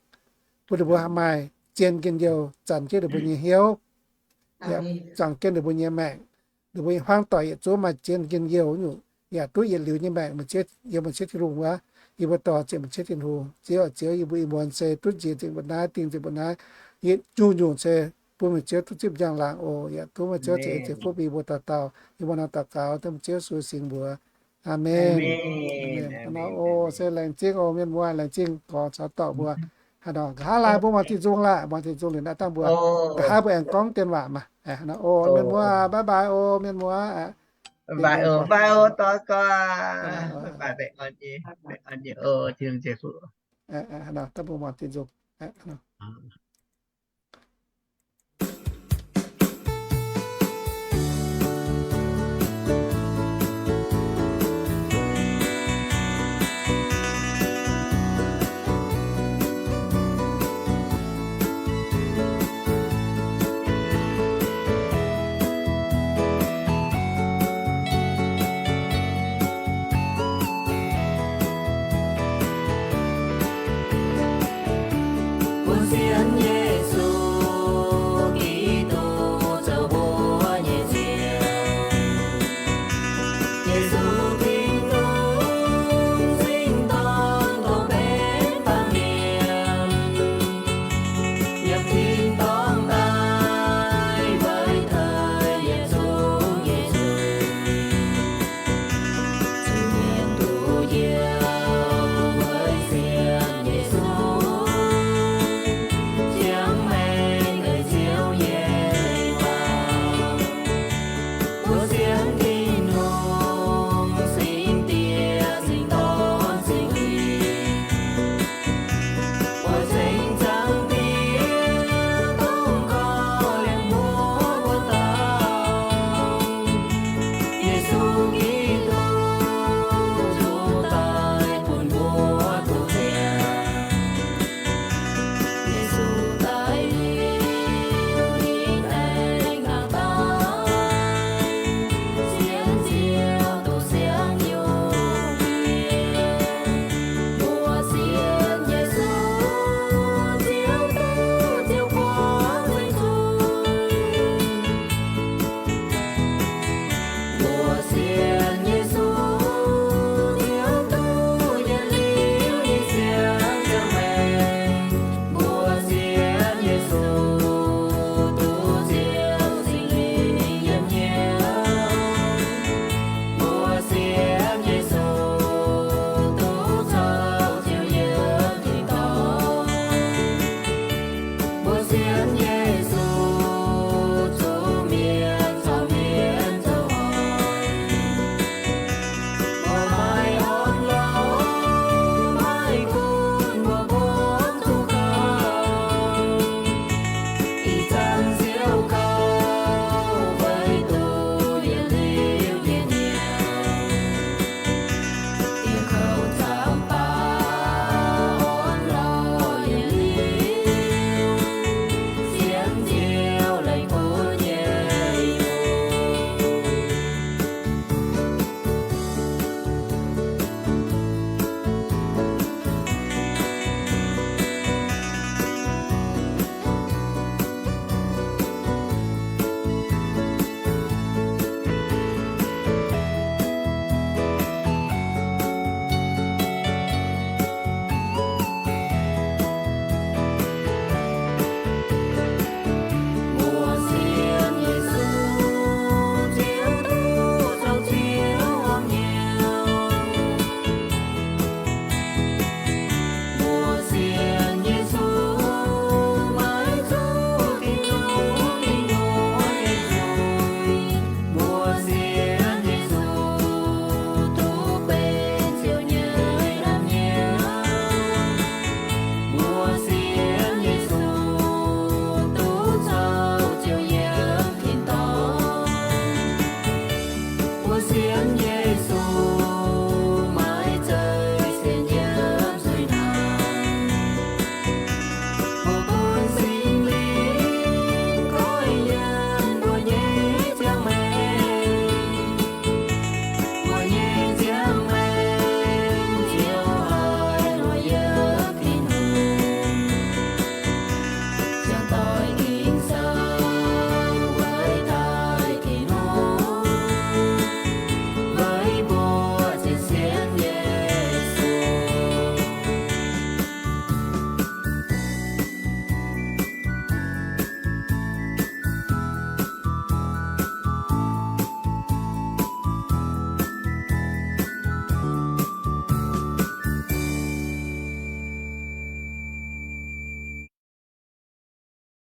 bun ninh mbuo haih maaih zien njien-youh zanc jienv ninh mbuo nyei hnyouv, zanc jienv ninh mbuo nyei maengc. Ninh mbuo nyei hmuangv doic yietc zungv maaih zien njien-youh nyungc, yaac duqv yietc liuz nyei maengc. Meih Ziouv, yie meih Ziouv Tin-Hungh wuov, yie mbuo dorh ziec meih Ziouv Tin-Hungh. Ziouv, Ziouv, yie mbuo ih muonz se duqv njiec nzengc mbuo naaiv, dingh nzengc mbuo naaiv, yietc nyungc-nyungc se bun meih Ziouv duqv zipv njang-laangc oc. Yaac tov meih Ziouv ceix en ceix fuqv bun yie mbuo dauh dauh. Yie mbuo nor daux gaux dengv meih Ziouv Yesu singx mbuox. Aamen. Aamen. Hnangv nor oc, se laengz zingh oc mienh muoz, laengz zingh gorx caux dorc mbuo. Hnangv nor nqa'haav laai mbuo muangx Tin-Hungh laah, muangx Tin-Hungh liuz naaiv dangh mbuo nqa'haav mbuo aengx gorngv dien waac maah. Hnangv nor oc mienh muoz, bye bye oc mienh muoz. Bye bye oc, dorh gorx. Hnangv nor dangh mbuo muangx Tin-Hungh.